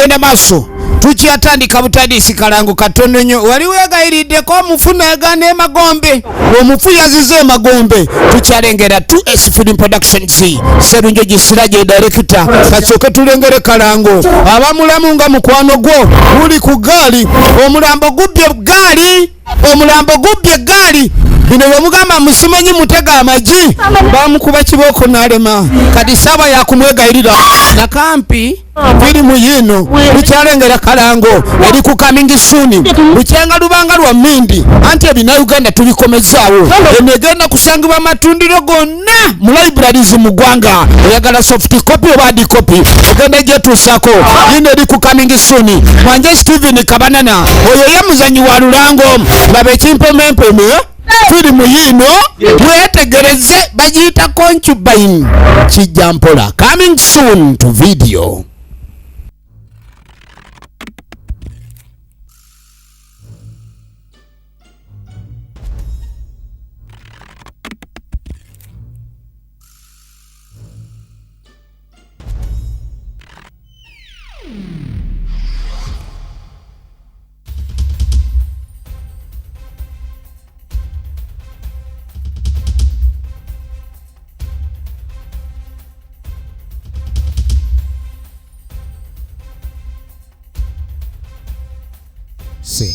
Egenda maaso tukyatandika butandisi kalango katono nnyo. Wali weegayiriddeko omufu n'agaana emagombe, omufu yazize emagombe. Tukyalengera 2S Film Productions, Serunjogi Siraje director. Kasooke tulengere kalango. Abamulamu nga mukwano gwo guli ku ggaali, omulambo gubbye ggaali, omulambo gubbye eggaali. Bino bwemugamba musimanyi mutega amagi, bamukuba kibooko n'alema. Kati saaba yakumwegayirira nakampi firimu yiino lukyalengera kalango eri ku coming soon, lukyenga lubanga lwa mindi anti ebinauganda tubikomezaawo. Eno egenda kusangibwa amatundiro gonna mu libraries mu ggwanga. Oyagala soft copy oba hard copy, ogenda gyetuusako. Yino eri ku coming soon. Mwanje Steven Kabanana oyo ye muzanyi wa lulango laba ekimpemempeme. Firimu yiino wetegereze, bagiyita Concubine. Kijja mpola, coming soon to video. See.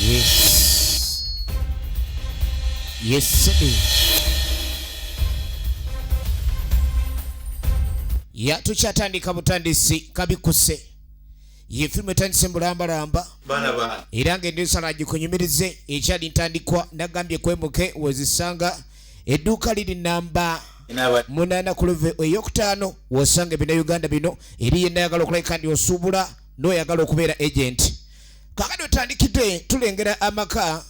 Yes. Yes. Ya tukyatandika butandisi kabikuse. Ye firimu etandise mbulambalamba. Era nga endensala gikunyumirize ekyali ntandikwa nagambye kwemuke wezisanga edduuka liri namba 8 ku luve eyokutaano wosanga ebinnauganda bino eri yenna ayagala okulabika ndi osuubula n'oyagala okubeera agent. Kakati otandikidde tulengera amaka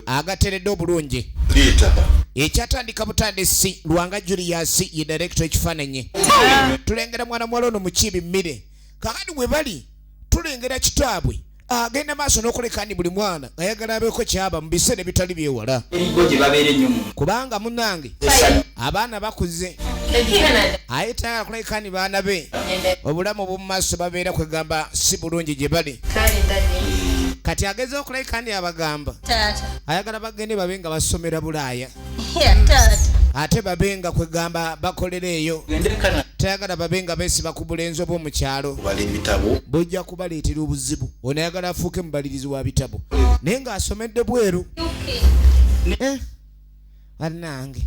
agateredde obulungi. Ekyatandika butandisi Lwanga Julius ye director ekifaananyi. Tulengera mwana muwala ono mukiibi mmire. Kakati we bali tulengera kitaabwe agenda maaso n'okuleka ndi buli mwana ayagala abeeko kyaba mu biseera ebitali byewala, kubanga munnange abaana bakuze aye tayagala kulabika ni baana be obulamu bw'omu maaso babeera kwegamba si bulungi gye bali. Kati ageza okulabika ndi abagamba ayagala bagende babe nga basomera Bulaaya, ate babe nga kwegamba bakolera eyo. Tayagala babe nga beesiba ku bulenzi obw'omu kyalo, bujja kubaleetera obuzibu. Ono ayagala afuuke mubalirizi wa bitabo naye ng'asomedde bweru. Bannange,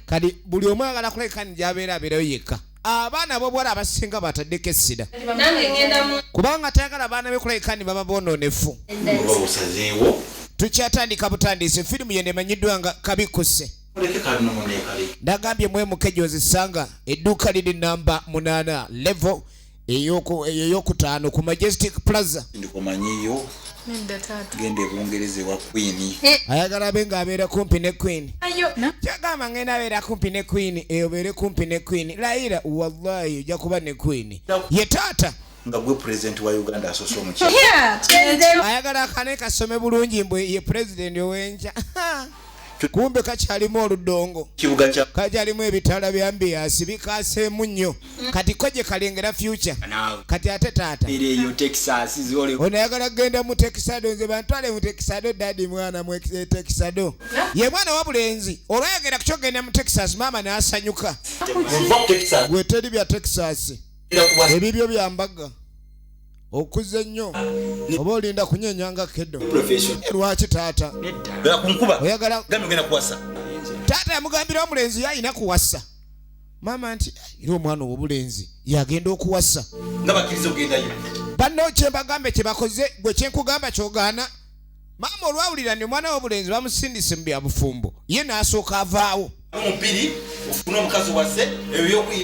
kati buli omu ayagala kulabika ni gy'abeera abeerayo yekka. Abaana b'obuwala abasinga bataddeko essira kubanga tayagala abaana be kulabika ni baba boonoonefu. Tukyatandika butandisi firimu yeno emanyiddwa nga Kabikuse. Nagambye mwemuke gy'ozisanga edduuka liri namba 8 level eyokutaano ku Majestic Plaza. Ndikumanyiyo. Genda e Bungereza ewa Queen. Ayagala abe ng'abeera kumpi ne Queen. Kyagamba ngenda abeera kumpi ne Queen, eyo obeere kumpi ne Queen. Layira wallahi ojja kuba ne Queen. Ye taata. Nga gwe president wa Uganda asoose omukyala. Ayagala akane kasome bulungi mbwe ye president ow'enkya. Kumbe kakyalimu oludongo, kakyalimu ebitala bya mbiyasi bikaseemu nnyo. Kati ko gye kalengera future. Kati ate taata ono ayagala kugenda mu Texado. Nze bantwale mu Texado daddy, mwana mu Texado. Ye mwana wa bulenzi olwayogera ku kyogenda mu Texas, maama n'asanyuka. Gwe teri bya Texas, ebibyo bya mbaga. Okuze nnyo oba olinda kunyenyanga kedo. Lwaki taata oyagala? Taata yamugambira omulenzi yalina kuwasa. Maama nti era omwana ow'obulenzi yagenda okuwasa. Banno kye mbagambe kye bakoze gwe kyenkugamba kyogaana. Maama olwawulira nti omwana w'obulenzi bamusindise mu bya bufumbo, ye n'asooka avaawo.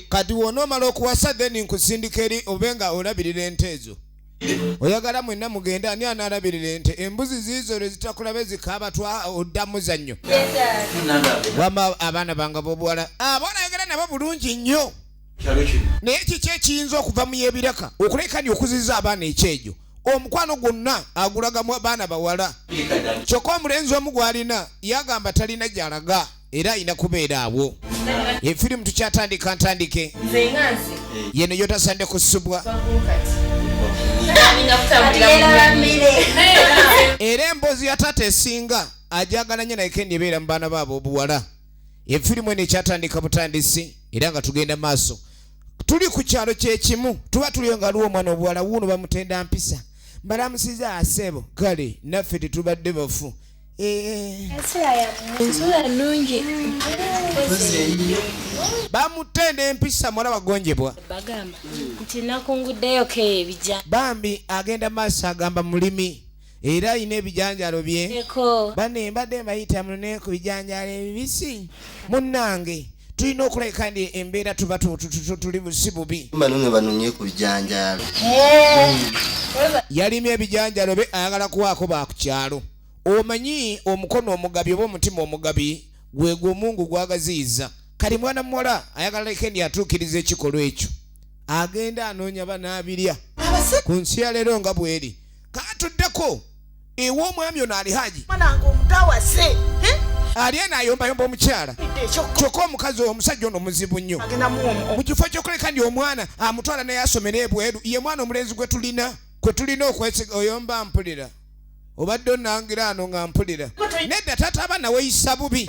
Kati w'onoomala okuwasa then nkusindika eri obe nga olabirira ente ezo. Oyagala mwenna mugende, ani anaalabirira ente? Embuzi ziizo lwe zitakulabe zikaaba twa odda muzannyo. Wamma abaana bange b'obuwala abawala ayogera nabo bulungi nnyo, naye kiki ekiyinza okuva mu y'ebiraka okuleka ni okuziza abaana ekyejo? Omukwano gwonna agulagamu abaana bawala, kyokka omulenzi omu gw'alina yagamba talina gy'alaga era alina kubeera awo. Efirimu tukyatandika ntandike yeno yotasande kusubwa era emboozi ya taata esinga ajagala nnyo naye kendi ebeera mu baana baabo obuwala. Efirimu eno ekyatandika butandisi era nga tugenda maaso, tuli ku kyalo kyekimu, tuba tuliyo nga aliwo omwana obuwala wuuno bamutenda mpisa mbalamusiza asebo. Kale naffe tetubadde bafu. Ensula nnungi. Bamutenda empisa muwala wagonjebwa. Bagamba nti nakunguddeyo ko ebija. Bambi agenda maaso agamba mulimi era alina ebijanjalo bye. Eko. Bane mbadde mbayita munone ku bijanjalo ebibisi. Munnange, tulina okulabika ndi embeera tuba tuli busi bubi. Banone banonye ku bijanjaalo. Yalimye ebijanjalo bye, ayagala kuwaako bakukyalo. Omanyi omukono omugabi oba omutima omugabi gwe gwomungu gwagaziyiza. Kali mwana muwala ayagala lekendi atuukiriza ekikolwa ekyo, agenda anoonya banaabirya ku nsi ya leero nga bweri. Katuddeko ew'omwami ono ali haji. Mwanange omuto awase. Ali eno ayombayomba omukyala, kyokka omukazi omusajja ono muzibu nnyo. Agenda muwomu. Mu kifo ky'okuleka ndi omwana amutwala naye asomere ebweru, ye mwana omulenzi gwe tulina kwe tulina okwesiga. Oyomba mpulira, obadde onangira ano nga mpulira. Nedda taata, abaana weeyisa bubi.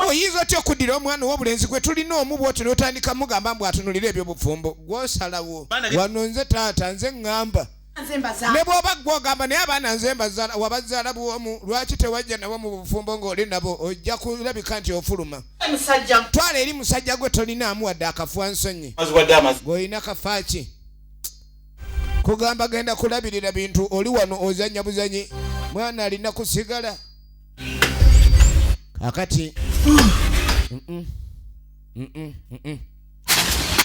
Oyinza otya okuddira omwana ow'obulenzi gwe tulina omu bwotyo n'otandika mugamba mbu atunulire ebyobufumbo? Gwosalawo wano. Nze taata, nze ŋŋamba. Nze mbazaala. Ne bw'oba gwogamba naye abaana nze mbazaala, wabazaala bwomu, lwaki tewajja nabo mu bufumbo ng'oli nabo? Ojja kulabika nti ofuluma. Musajja. Twala eri musajja gwe tolinaamu wadde akafa nsonyi. Mazi amazi. Gweolina kafaaki kugamba genda kulabirira bintu, oli wano ozanya buzanyi. Mwana alina kusigala kakati.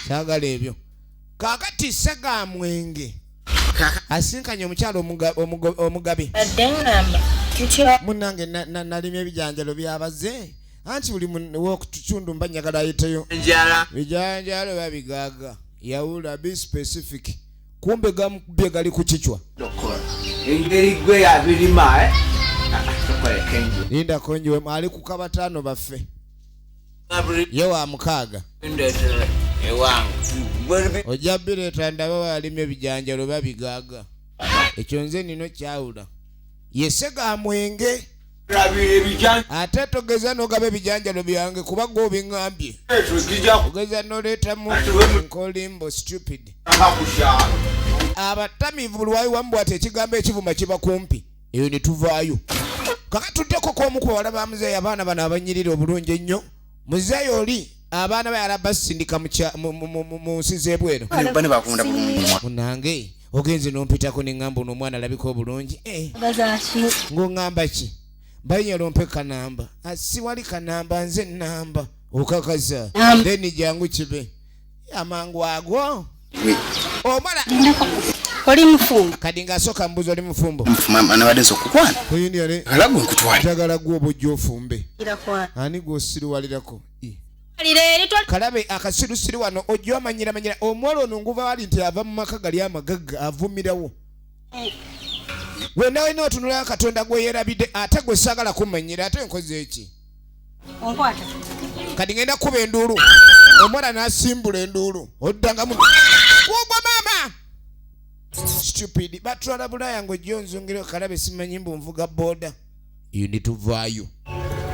Saagala ebyo. Kakati segamwenge asinkanye omukyalo omugabi. Badde ŋŋamba nti Munnange, nalimye ebijanjalo byabaze, anti buli wokututundu mba njagala ayiteyo. Njala. Bijanjalo babigaga, yawula, be specific. Kumbe gamubye gali ku kicwa. Engeri gwe yabirima, eh? Tokoleka enjo. Lindako njiwemu, ali ku kabataano baffe, ye wa mukaaga. Ndeetera ewange. Ojja bireeta ndaba walimye ebijanjalo babigaga. Ekyo nze nino kyawula yesega mwenge. Labira ebijanja. Ate togeza nogaba ebijanjalo byange kuba gwe obiŋŋambye. Gija. Ogeza noleetamu nkolimbo, stupid. Ku kyalo. Abatamiivu buli wayiwamu bwati ekigambo ekivuma kiba kumpi eyo ne tuvaayo. Kakatuddeko k'omu ku bawala ba muzeeyi, abaana bano abanyirira obulungi ennyo. Muzeeyi oli abaana be yala basindika mu nsi z'ebweru. Bane bakunda bulungi. Munange, ogenze nompitako neŋŋamba ono omwana alabika obulungi. Eh, Bazaki? Ng'oŋŋamba ki? Bayinyala ompe kanamba. Ah, siwali kanamba, nze namba okakaza. Then jangu kibe amangu ago omala. Oli mufumbo? Kadi ng'asooka mbuzi, oli mufumbo? Mama, nabadde nza okukwana. Oyindyale. Ala gwe nkutwale. Njagala gwe oba ojja ofumbe. Irakwana. Ani gw'osiruwalirako? I. Leero toli. Kalabe akasirusiru wano ojja omanyira manyira omuwala ono nguva wali nti ava mu maka gali amagagga avumirawo wena wena otunulayo Katonda gwe yeerabidde, ate gwe saagala kumanyira, ate nkoze eki? Onkwata. Kati ngenda kuba enduulu, omuwala n'asimbula enduulu oddangamu kugwa maama stupid. Batwala Bulaaya ng'ojja onzungira kalabe simanyi mbu nvuga booda eyo ne tuvaayo.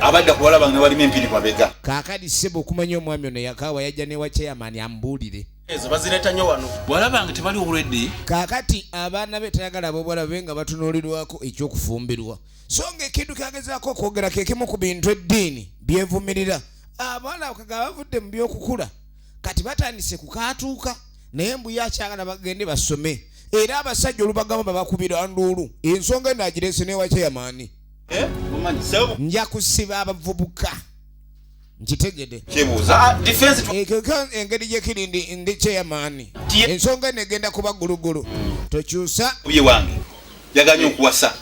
Abadda ku bawala bange balima empiri mabega. Kaakati ssebo, okumanya omwami ono yakaawa, yajja newa chairman amubuulire. Ezo bazireeta nnyo wano. Bawala bange tebali obulwedde. Kaakati abaana be tayagala ab'obuwala babe nga batunuulirwako ekyokufumbirwa, so nga ekintu kyagezaako okwogera kekimu ku bintu eddiini byevumirira. Abawala kaga bavudde mu byokukula, kati batandise kukaatuuka, naye mbuye akyagala bagende basome, era abasajja olubagamba babakubira nduulu. Ensonga eno agireese newa chairman. Omanyi sebo. Nja kusiba abavubuka, nkitegedde. Kyebuuza defense. Ekyo kyo engeri gyekiri ndi chairman, ensonga eno egenda kuba gulugulu, tokyusa. Obye wange yaganye okuwasa.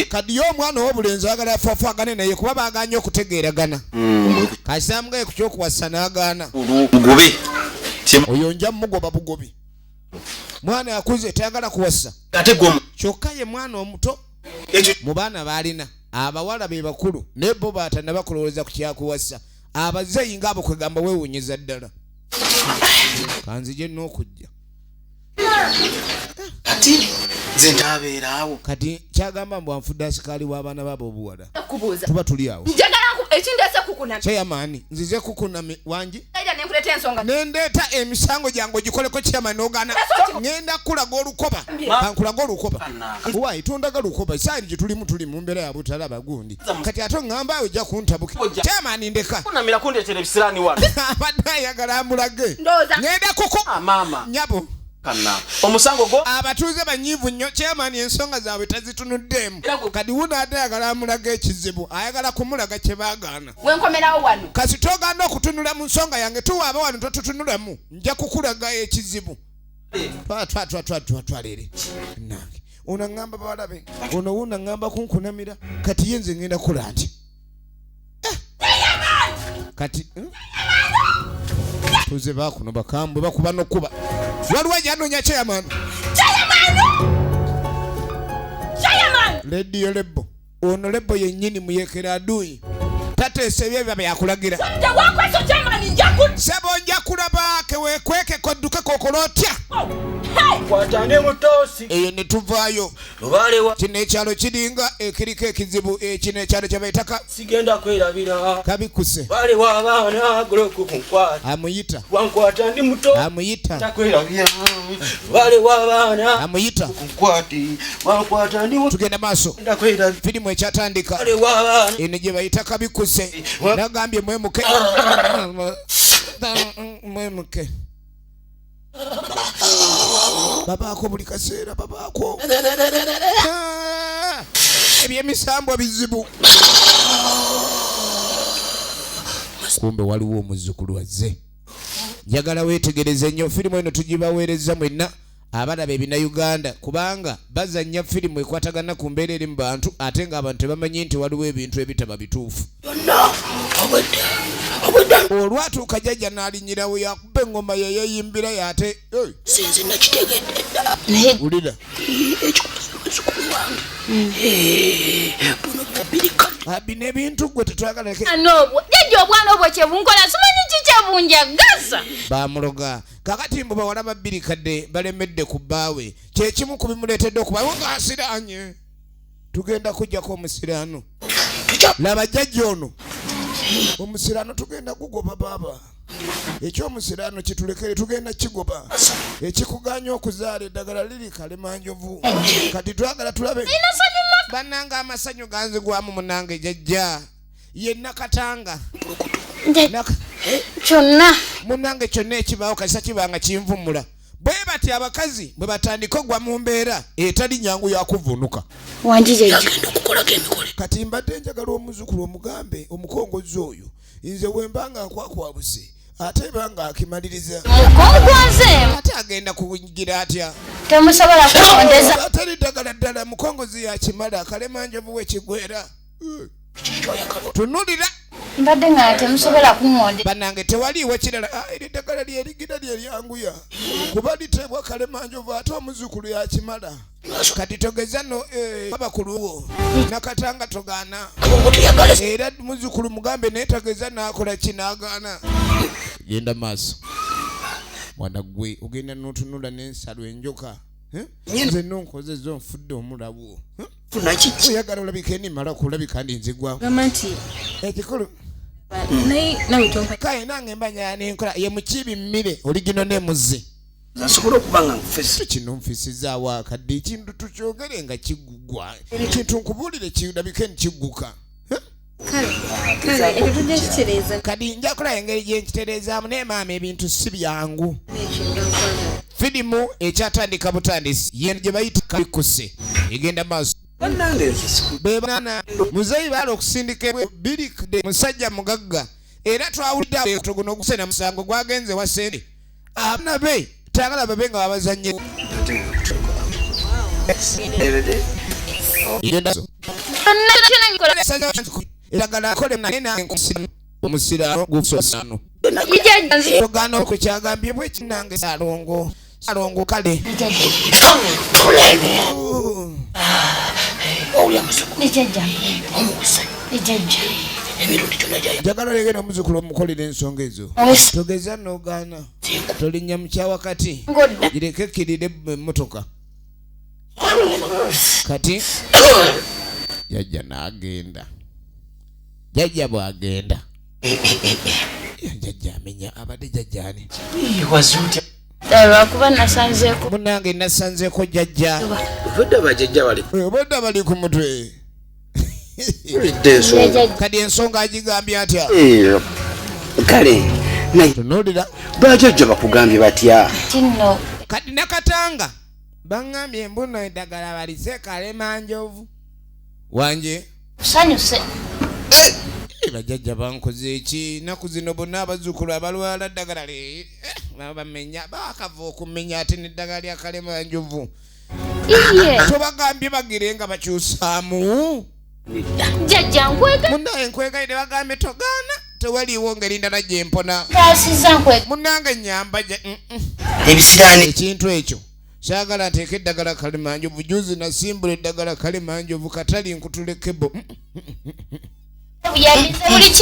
Kadi ye omwana ow'obulenzi ayagala afaafagane naye kuba baganye okutegeeragana. Kasamugaye ku kyokuwasa n'agaana. Mugobe. Oyo nja mugoba bugobi. Mwana akuze tayagala kuwasa. Kyokka ye mwana omuto mu baana baalina abawala be bakulu, naye bo baatannaba kulowooza ku kyakuwasa. Abazeeyi ng'abo kwegamba weewuunyiza ddala. Kanzije n'okujja. Kati nze ntabeera awo. Kati kyagamba mbu anfudde asikaali w'abaana baabo obuwala. Kubuuza. Tuba tuli awo. Njagala ekindeese kukunamya. Chairman, nzize kukunamya wangi. Ejja ne nkuleeta ensonga. Ne ndeeta emisango gyange ogikoleko chairman n'ogaana. Ngenda kulaga olukoba. Kankulaga olukoba. Wayi tondaga lukoba. Saani gye tulimu tuli mu mbeera ya butalaba gundi. Kati ate ŋŋamba ojja kuntabuka. Chairman ndeka. Kunamira kundeetera ebisiraani wano. Abadde ayagala amulage. Ndowooza. Ngenda kuku. Ah, maama. Nnyabo. Kana. Omusango gwo? Abatuuze banyiivu nnyo. Chairman ensonga zaabwe tazitunuddeemu. Kati wuno ate ayagala amulaga ekizibu. Ayagala kumulaga kye baagaana. Wenkomerawo wano. Kasi togaana okutunula mu nsonga yange, tuwaaba wano totutunulamu. Nja kukulaga ekizibu. Twa, twa, twa, twa, twa, twalere. Nange. Ono aŋŋamba bawala be. Ono wuno aŋŋamba kunkunamira. Kati ye nze ŋŋenda kukola nti. Kati, Tuze baakuno bakambwe bakuba n'okkuba. Waliwo ajja chairman. Chairman! Chairman! Radio Lebo. Ono Lebo yennyini muyekera adui. Tateesa ebyo biba byakulagira. Tewakweso chairman nja ku- Ssebo nja kulaba keweekweke kodduke kokola otya? Hey! Kwatane mutoosi. Eyo ne tuvaayo. Lubaale wa- Kino ekyalo kiringa ekiriko ekizibu, kino ekyalo kye bayita ka- Sigenda kwerabira. Kabikuse. Lubaale w'abaana, golokoka nkwata. Amuyita. Wankwata ndi muto. Amuyita. Takwerabira. Lubaale w'abaana. Amuyita. Nkwati. Wankwata ndi muto. Tugenda maaso. Ndakwerabira. Firimu ekyatandika. Lubaale w'abaana. Eno gye bayita kabikuse. Nagambye mwemuke. Mwemuke. Babaako buli kaseera, babaako. Eby'emisambwa bizibu. Kumbe waliwo omuzzukulu azze. Njagala weetegereze nnyo firimu eno tugibaweereza mwenna abalaba ebinnauganda, kubanga bazannya firimu ekwatagana ku mbeera eri mu bantu ate ng'abantu tebamanyi nti waliwo ebintu ebitaba bituufu. Olwatuuka jjajja n'alinyirawo yakuba engoma ye yeeyimbira y'ate, hey. Sinze nakitegedde dda. Naye Wulira. Ekikoze muzzukulu wange. Buno bubiri kati. Bino ebintu ggwe tetwagala leke. Ano obwo, jjajja obwana obwo kye bunkola, simanyi ki kye bunjagaza. Baamuloga. Kaakati mbu bawala ba bbiri kadde balemedde ku bbaawe. Kye kimu ku bimuleetedde okuba ng'asiraanye. Tugenda kuggyako omusiraano. Laba jjajja ono. Omusiraano tugenda kugoba baaba. Eky'omusiraano kitulekere tugenda kigoba. Ekikugaanya okuzaala eddagala liri Kalemanjovu. Kati twagala tulabe. Bannange amasanyu ganzigwamu munnange jjajja. Ye Nakatanga. Kyonna. Munnange kyonna ekibaawo kasita kibanga kinvumula. Bwe bati abakazi bwe batandika ogwa mu mbeera etali nyangu ya kuvvuunuka. Wangi jjajja. Agenda okukolako emikolo. Kati mbadde njagala omuzzukulu omugambe omukongozzi oyo nze bwe mba nga nkwakwabuse ate eba nga akimaliriza. Mukongozzi? Ate agenda kugira atya? Temusobola kukondeza. Atali ddagala ddala mukongozi yakimala Kalemanjovu w'ekigwera. Tunulira. Mbadde nga temusobola kuŋŋonde. Bannange tewaliiwo kirala. Eri ddagala lye ligira lye lyanguya. Kuba liteebwa Kalemanjovu ate omuzzukulu yakimala. Kati togeza no abakulu wo. Nakatanga togaana. Era muzzukulu mugambe naye togeza n'akola ki n'agaana. Genda maaso. Mwana gwe ogenda n'otunula n'ensalo enjoka. Nze nno nkozezza onfudde omulabu. Funa kiki? Oyagala olabike nimala kulabika ndi nzigwawo. Gamba nti Ekikulu. Naye nawe tompa. Kale nange mba njagala nenkola ye mukibi mmire oligino ne muzzi. Nsobola okuba nga nfesi. Kino nfisizaawo akadde ekintu tukyogere nga kigugwa. Ekintu nkubuulire kirabike nkigguka. Kale, kale, ebyo tujja kukitereeza. Kati nja kulaba engeri gye nkitereezaamu naye maama ebintu si byangu. Firimu ekyatandika butandisi ye gye bayita Kabikuse egenda maaso. Bannange nze siku- Be baana muzeeyi baala okusindika ebwe bbiri kadde musajja mugagga era twawulidde awo guno ogusena musango gwagenze wa ssente. Abaana be tayagala babe nga babazannye. Eddagala akole naye nange omusiraano gusosano. Ogaana okukyagambye bwe kinange Ssalongo. Alongo kale. Njagala olege n'omuzzukulu omukolera ensonga ezo. Togeza n'ogaana. Tolinnya mu kyawakati. Gireke ekkirire emmotoka. Kati jajja n'agenda. Jajja bw'agenda. Jajja amenya abadde jajja ani? Lwakuba nasanzeeko. Munnange nasanzeeko jajja. Obwedda bajjajja bali. Obwedda bali ku mutwe. Kati ensonga agigambye atya? Kale tunuulira. Bajjajja bakugambye batya? Kino. Kati Nakatanga baŋŋambye embuno eddagala balise Kalemanjovu. Wanje? Nsanyuse. Bajjajja bankoze eki? Nnaku zino bonna abazzukulu abalwala ddagala bamenya baakava okumenya ate n'eddagala lya Kalemanjovu. Tobagambye bagire nga bakyusaamu. Jjajja nkwega. Munnange nkwegayidde bagambye togaana tewaliiwo ngeri ndala gye mpona. Munnange nnyamba Ebisiraani. Ekintu ekyo. Saagala nteeke eddagala Kalemanjovu. Juzi nasimbula eddagala Kalemanjovu katali nkutulekebo.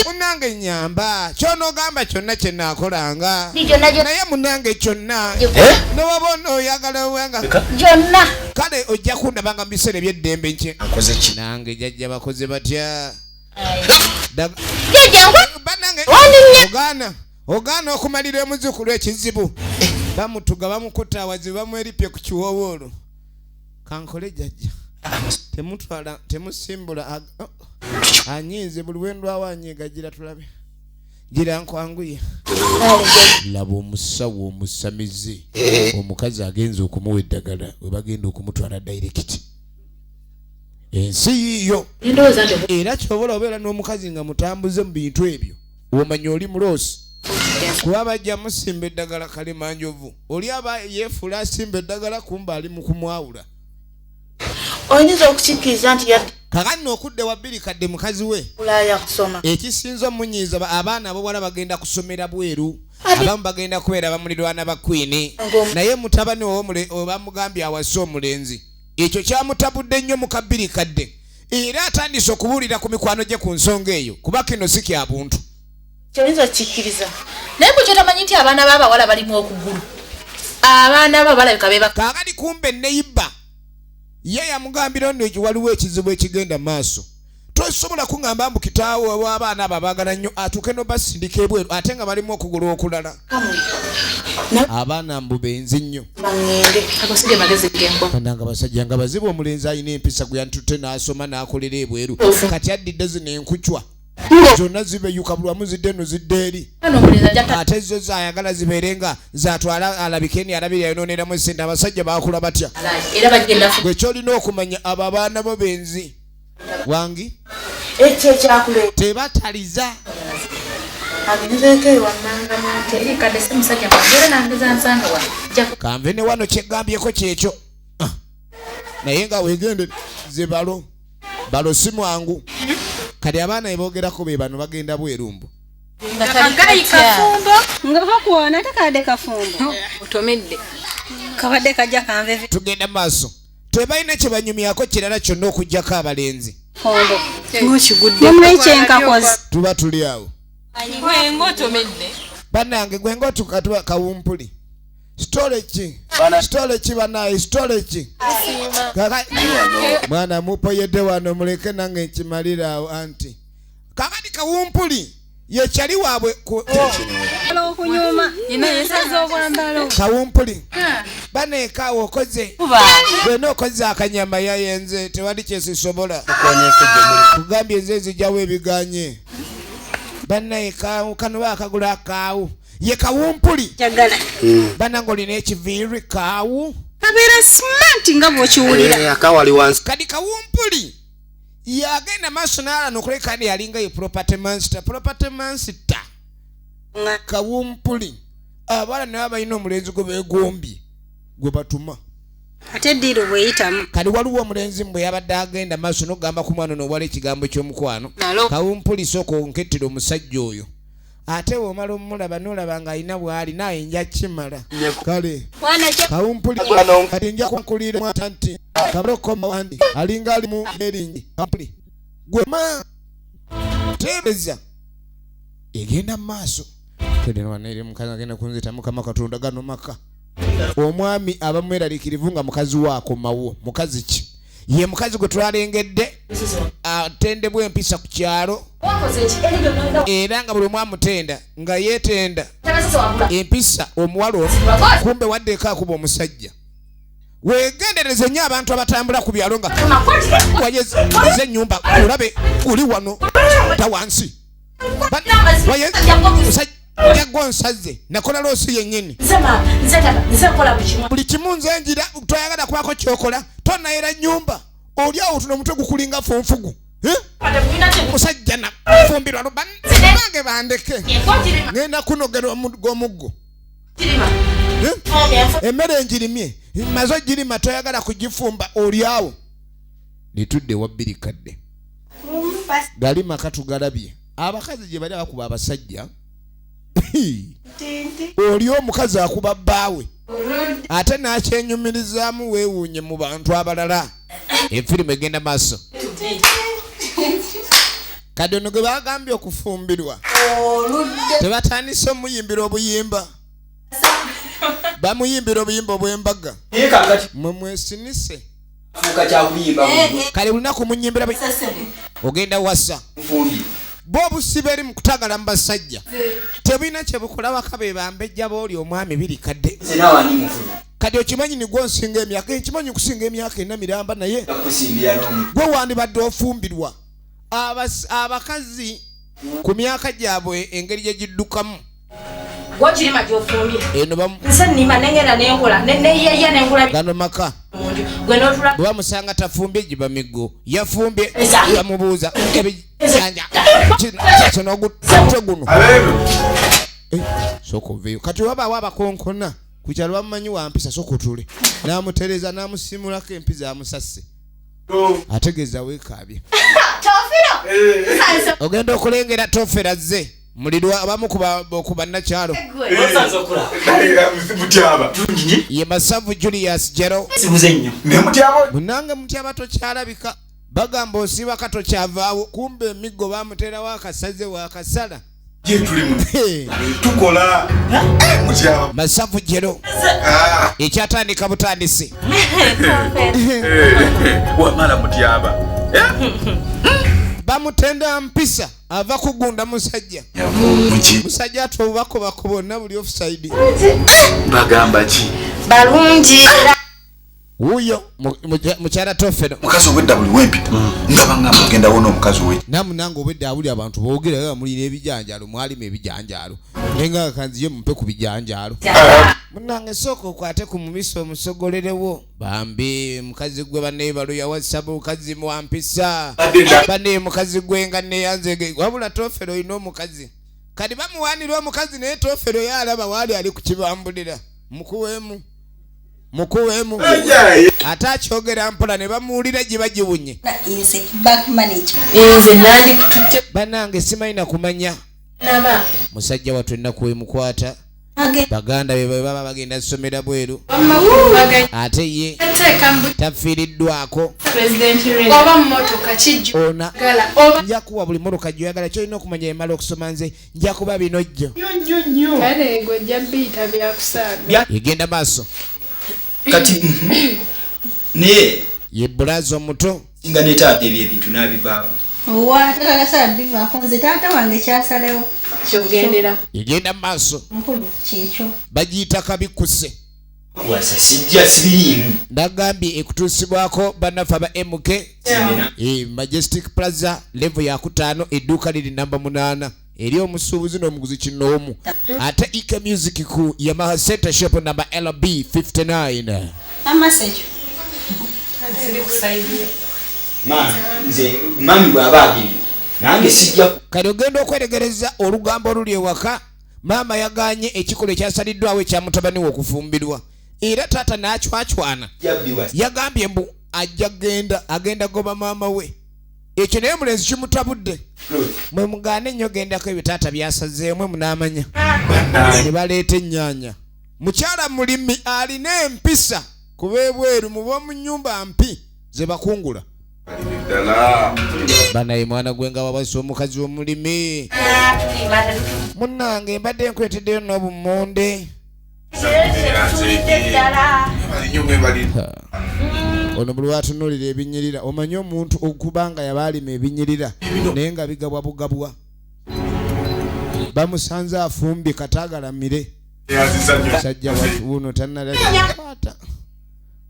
Munnange nnyamba ky'onoogamba kyonna kye naakolanga. Naye munnange kyonna. Ne waba onooyagala owanga. Gyonna. Kale ojja kundabanga mu biseera eby'eddembe nkye. Nkoze ki? Nange jjajja bakoze batya? Jjajja Bannange ogaana ogaana okumalira omuzzukulu ekizibu. Bamutuga bamukutta awazibu bamweripye ku kiwoowo. Kankole jjajja. Temutwala temusimbula anyiize buli wendwawo anyiiga gira tulabe. Gira nkwanguye. Laba omusawo omusamize. Omukazi agenze okumuwa eddagala we bagenda okumutwala direct. Ensi yiyo. Era kyobola obeera n'omukazi nga mutambuze mu bintu ebyo. Omanya oli muloosi. Kuba bajja musimba eddagala Kalemanjovu. Oli aba yeefuula asimba eddagala kumba ali mu kumwawula. Oyinza okukikkiriza nti Kaakati okudde wa bbiri kadde mukazi we. Bulaaya kusoma. Ekisinza omunyiiza abaana ab'obuwala bagenda kusomera bweru. Abamu bagenda kubeera bamulirwana ba Queen. Naye mutabani we bamugambye awase omulenzi. Ekyo kyamutabudde nnyo mu kabbiri kadde. Era atandise okubuulira ku mikwano gye ku nsonga eyo kuba kino si kya buntu. Kyoyinza okukikkiriza. Naye bwe kyotamanyi nti abaana b'abawala balimu okugulu. Abaana abo balabika be Kaakati kumbe neighbor ye yamugambira nno waliwo ekizibu ekigenda maaso. Tosobola kuŋŋamba mbu kitaawe w'abaana abo abaagala nnyo atuuke n'obasindika ebweru ate nga balimu okugulu okulala. Abaana mbu benzi nnyo. Bannange abasajja nga bazibu omulenzi alina empisa gwe yantutte n'asoma n'akolera ebweru. Kati addidde zino enkucwa. Zonna zibeyuka buli wamu zidde eno zidde eri. Ate zo zaayagala zibeere nga zatwala alabike ni alabira yayonooneramu essente abasajja baakula batya. Gwe ky'olina okumanya abo abaana bo benzi. Wangi? Ekyo ekyakuleeta. Tebataliza. Agenzeeko ewammanga mu Kadde si musajja mugere nange zansanga wano. Kanve ne wano kyegambyeko kyekyo. Naye nga weegende ze balo. Balo si mwangu. Kati abaana be boogerako be bano bagenda bweru mbu. Kagayi kafumbo. Nga kakuwona ate kadde kafumbo. Otomedde. Kabadde kajja kanveve. Tugenda maaso. Tebalina kye banyumyako kirala kyonna okuggyako abalenzi. Fumbo. Ng'okigudde. Mumanyi kye nkakoze. Tuba tuli awo. Gwe ng'otomedde. Bannange gwe ng'otuka tuba kawumpuli. Sitole ki? Sitole ki bannange? Sitole ki? Mwana mupoyedde wano muleke nange nkimalira awo anti. Kakati kawumpuli ye kyali waabwe Okunyuma. Kawumpuli. Baneeka awo okoze. Bwena okoze akanyama yayenze tewali kyesisobola. Kugambye nze nzijjawo ebiganye. Bannaye kaawu kano baakagula akaawu. Ye kawumpuli. Bannange olina ekiviiri kaawu. Kabeera smart nga bw'okiwulira. Akawali wansi. Kati kawumpuli yagenda maaso n'alana okuleka ne yalinga ye property master. Property master. Kawumpuli. Abaana nabo balina omulenzi gwe beegombye gwe batuma. Ate eddiiro bw'eyitamu. Kati waliwo omulenzi mbwe yabadde agenda maaso n'okugamba ku mwana ono owala ekigambo ky'omukwano. Kawumpuli sooka onkettera omusajja oyo. Ate bw'omala omulaba n'olaba ng'alina bw'ali naye nja kimala. Kale kawumpuli kati nja kunkulira mwata nti kabalokoma wandi alinga ali mu eringi kampuli gwe ma teebeza egenda mu maaso. Tedde mukazi agenda kunzita Mukama Katonda gano maka. Omwami aba mweraliikirivu nga mukazi we akomawo. Mukazi ki? Ye mukazi gwe twalengedde atendebwa empisa ku kyalo era nga buli omu amutenda nga yeetenda empisa omuwala ono, kumbe waddeeko akuba omusajja. Weegendereze nnyo abantu abatambula ku byalo nga wayeze ennyumba olabe oli wano ta wansi. Musajja gw'onsaze nakola loosi yennyini. Buli kimu nze njira toyagala kubako ky'okola tonayera nnyumba oli awo tuno omutwe gukulinga funfugu. Musajja nafumbirwa bange bandeke ngenda kunogera omuggo. Emmere ngirimye maze ogirima toyagala kugifumba oli awo. Litudde wa bbiri kadde gali maka tugalabye. Abakazi gye bali abakuba abasajja. Oli omukazi akuba bbaawe ate n'akyenyumirizaamu weewuunye mu bantu abalala. Efirimu egenda maaso. Kati ono gwe bagambye okufumbirwa tebatandise omuyimbira obuyimba, bamuyimbira obuyimba obw'embaga. Mwe mwesinise kale lunaku munyimbira ogenda wasa bo obusiba eri mu kutagala mu basajja tebulina kye bukola waka be bambejja booli omwami biri kadde. Kati okimanyi ni gw'onsinga emyaka, nkimanyi nkusinga emyaka ena miramba, naye gwe wandibadde ofumbirwa. Abakazi ku myaka gyabwe engeri gye giddukamu gano maka bwe bamusanga tafumbye giba miggo, yafumbye bamubuuza ebijanja kino ogutwe guno sooka oveeyo. Kati wabaawo abakonkona ku kyalo bamumanyi wampisa, sooka otule n'amutereeza n'amusimulako empiza amusase ategeeza weekaabye. Ogenda okulengera Tofero azze mulirwa abamu ku bannakyalo. Ye Masavu Julius Jero. Munnange Mutyaba tokyalabika, bagamba osiibaka tokyavaawo, kumbe emiggo bamuteerawo akasaze wakasala. Masavu Jero ekyatandika butandisi. Wamala Mutyaba bamutenda mpisa ava kugunda musajja. Musajja ate obubakobako bonna buli offside. Bagamba ki? Balungi. Wuyo mukyala Tofero. Mukazi obwedda buli wempita nga bangamba ogenda wona omukazi we. Namunange obwedda abuli abantu boogera nga mulina ebijanjaalo, mwalima ebijanjaalo. Naye nga kanziye mumpe ku bijanjaalo. Munnange sooka okwate ku mumisa omusogolerewo. Bambi mukazi gwe banne yawasa mukazi mwampisa. Banne mukazi gwe nga neyanze wabula Tofero olina omukazi. Kati bamuwaanira omukazi naye Tofero yalaba waali ali ku kibambulira. Mukuweemu. Mukuweemu. Ate akyogera mpola ne bamuwulira gye bagiwunye. Bannange simanyi na kumanya. Musajja wattu ennaku emukwata. Baganda be baba bagenda ssomera bweru. Ate ye tafiiriddwako. Ona nja kuwa buli mmotoka gy'oyagala, ky'olina okumanya emala okusoma nze nja kuba bino jjo. Egenda maaso. Kati naye ye bulaza omuto nga neetaadde ebyo ebintu n'abivaako. Owa taata bivaako nze taata wange kyasalewo. Kyogendera. Egenda maaso. Mukulu kyekyo. Bagiyita kabikuse. Wasa sijja siriimu. Nagambye ekutuusibwako bannaffe aba MK Majestic Plaza level ya kutaano edduuka liri namba 8 eri omusuubuzi n'omuguzi kinoomu. Ate Ike Music ku Yamaha Center Shop namba LB 59. Amasejo. Ma nze mami bw'aba agenda nange sijja. Kati ogenda okweregereza olugambo oluli ewaka, maama yaganye ekikolwa ekyasaliddwawo ekya mutabani we okufumbirwa. Era taata n'acwacwana. Yagambye mbu ajja genda agenda goba maama we. Ekyo naye omulenzi kimutabudde. Mwe mugaane nnyo gendako ebyo taata byasazeemu munaamanya. Ne baleeta ennyaanya. Mukyala mulimi alina empisa kuba ebweru muba mu nnyumba mpi ze bakungula. Banaye mwana gwe nga wawasa omukazi omulimi. Munnange mbadde nkuleeteddeyo n'obummonde. Ono buli watunuulira ebinyirira omanyi omuntu okuba nga yabaalima ebinyirira naye nga bigabwa bugabwa. Bamusanze afumbye kataagalamire. Musajja wuno tannalya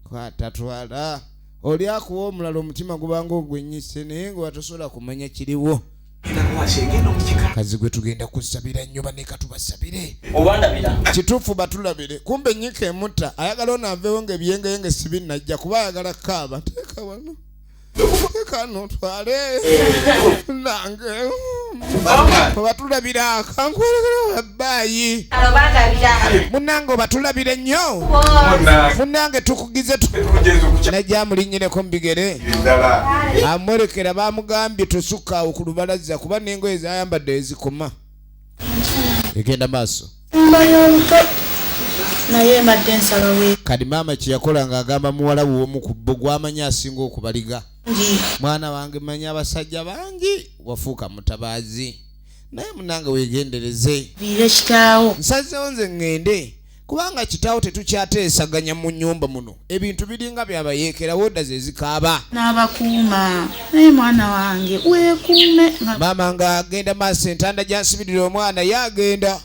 kwata twala. Oli akuwa omulala omutima gubanga ogwennyise naye nga watosobola kumanya kiriwo. Kazi gwe tugenda kusabira nnyo baneka tubasabire. Kituufu batulabire. Kumbe ennyika emutta ayagala ono aveewo ng'ebiyengeyenge si binnajja kuba ayagala kaaba. Teeka wano. Teeka wano twale. Nange. Obatulabira kankwolekera babbaayi. Munnange obatulabire nnyo. Munnange tukugize najja amulinnyireko mu bigere. Amwolekera bamugambye tosukka awo ku lubalaza kuba n'engoye z'ayambadde ezikoma. Egenda maaso. Kati maama kye yakola ng'agamba muwala we omu ku bo gw'amanyi asinga okubaliga. Mwana wange manyi abasajja bangi wafuuka mutabaazi. Naye munnange weegendereze. Nsazeewo nze ŋŋende kubanga kitaawo tetukyateesaganya mu nnyumba muno. Ebintu biringa byabayeekera wooda ze zikaaba. N'abakuuma. Naye mwana wange weekuume. Maama ng'agenda maaso entanda gy'asibirira omwana ye agenda.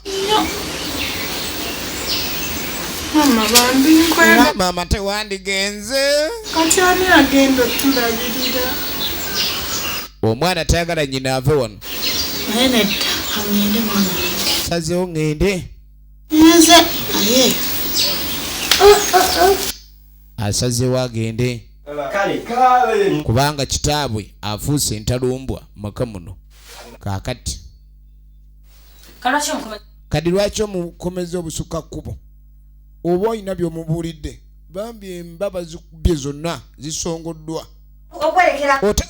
Mama bambi nkwega. Maama tewandigenze. Kati ani agenda otulabirira? Omwana tayagala nnyina ave wano. Naye nedda aŋŋende mwana wange. Sazeewo ŋŋende. Nze aye. Asazeewo agende. Kubanga kitaabwe afuuse entalumbwa maka muno. Kaakati. Kati lwaki omukomeza obusukka kkubo? Oba olina by'omubuulidde. Bambi embaba zikubye zonna zisongoddwa.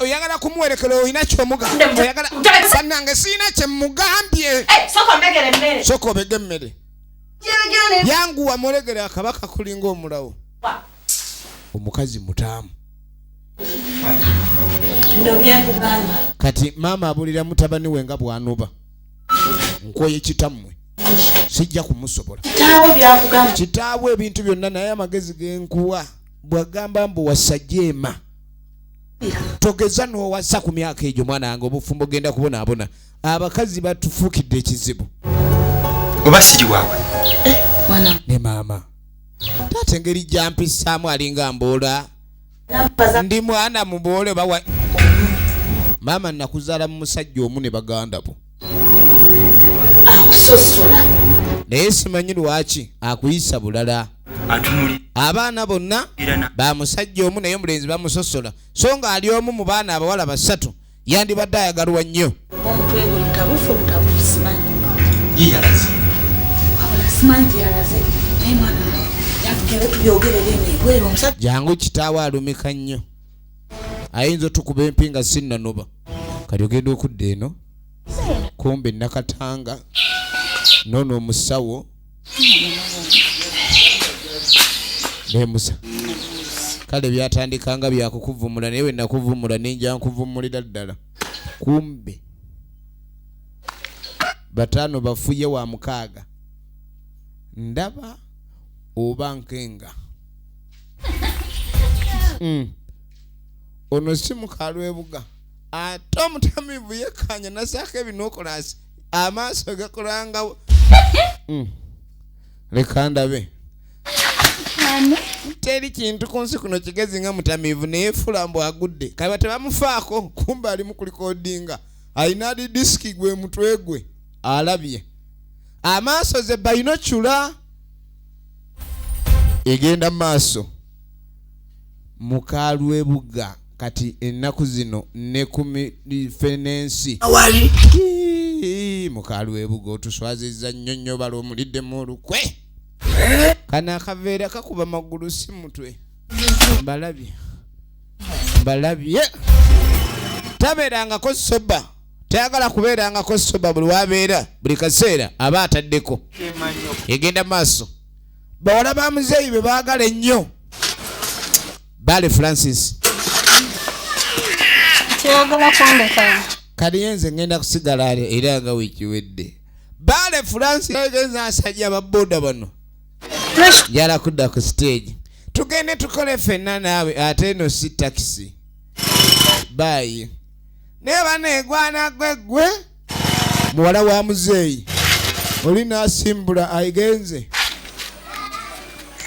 Oyagala kumuwerekera olina ky'omugamba. Oyagala bannange sirina kye mmugambye. Sooka obege emmere. Yanguwa mulegere akabaka kulinga omulawo. Omukazi mutaamu. Kati maama abuulira mutabani we nga bw'anoba. Nkoye kitammwe. Sijja kumusobola. Kitaawe ebintu byonna naye amagezi ge nkuwa bw'agamba mbu wassa jeema. Togeza n'owasa ku myaka egyo mwana wange obufumbo ogenda kubonaabona. Abakazi batufuukidde ekizibu. Oba siri waabwe. Ne maama. Taata engeri gy'ampisaamu alinga mboola. Ndi mwana muboole bawa. Maama nakuzaala mu musajja omu ne baganda bo. Akusosola. Naye simanyi lwaki akuyisa bulala. Abaana bonna ba musajja omu naye omulenzi bamusosola. So nga ali omu mu baana abawala basatu yandibadde ayagalwa nnyo. Omutwe gwe mutabufu obutabufu simanyi. Ye yalaze. Wabula simanyi gye yalaze. Naye mwana yatugende tubyogerere eno ebweru omusajja. Jangu kitaawe alumika nnyo. Ayinza otukuba empi nga sinnanoba. Kati ogenda okudda eno. Kumbe Nakatanga nono omusawo nemusa. Kale byatandikanga byakukuvumula naye we nakuvumula ninja nkuvumulira ddala. Kumbe bataano bafuye wa mukaaga. Ndaba oba nkenga. Ono si mukalwebuga. Ate omutamiivu yekkaanya n'assaako ebinookolaasi amaaso gakolanga. Leka ndabe. Teri kintu ku nsi kuno kigezi nga mutamiivu naye fula mbu agudde. Kaba tebamufaako kumbe ali mu kulikodinga. Alina di disiki gwe mutwe gwe alabye. Amaaso ze bayinocula. Egenda maaso. Mukalwebuga kati ennaku zino ne ku fenensi. Awali. Mukalwebuga otuswazizza nnyo nnyo bala omuliddemu olukwe. Kano akaveera kakuba magulu si mutwe. Mbalabye. Mbalabye. Tabeerangako soba, tayagala kubeerangako soba, buli wabeera buli kaseera aba ataddeko. Egenda maaso. Bawala ba muzeeyi be baagala ennyo. Bale Francis. Kyeyagala kundeka. Kati yenze ngenda kusigala era nga wiiki wedde. Bale Francis agenza asajja ba boda bano. Njala kudda ku stage. Tugende tukole ffenna naawe ate eno si taxi. Bye. Naye bana egwana gwe gwe. Muwala wa muzeeyi. Oli n'asimbula agenze.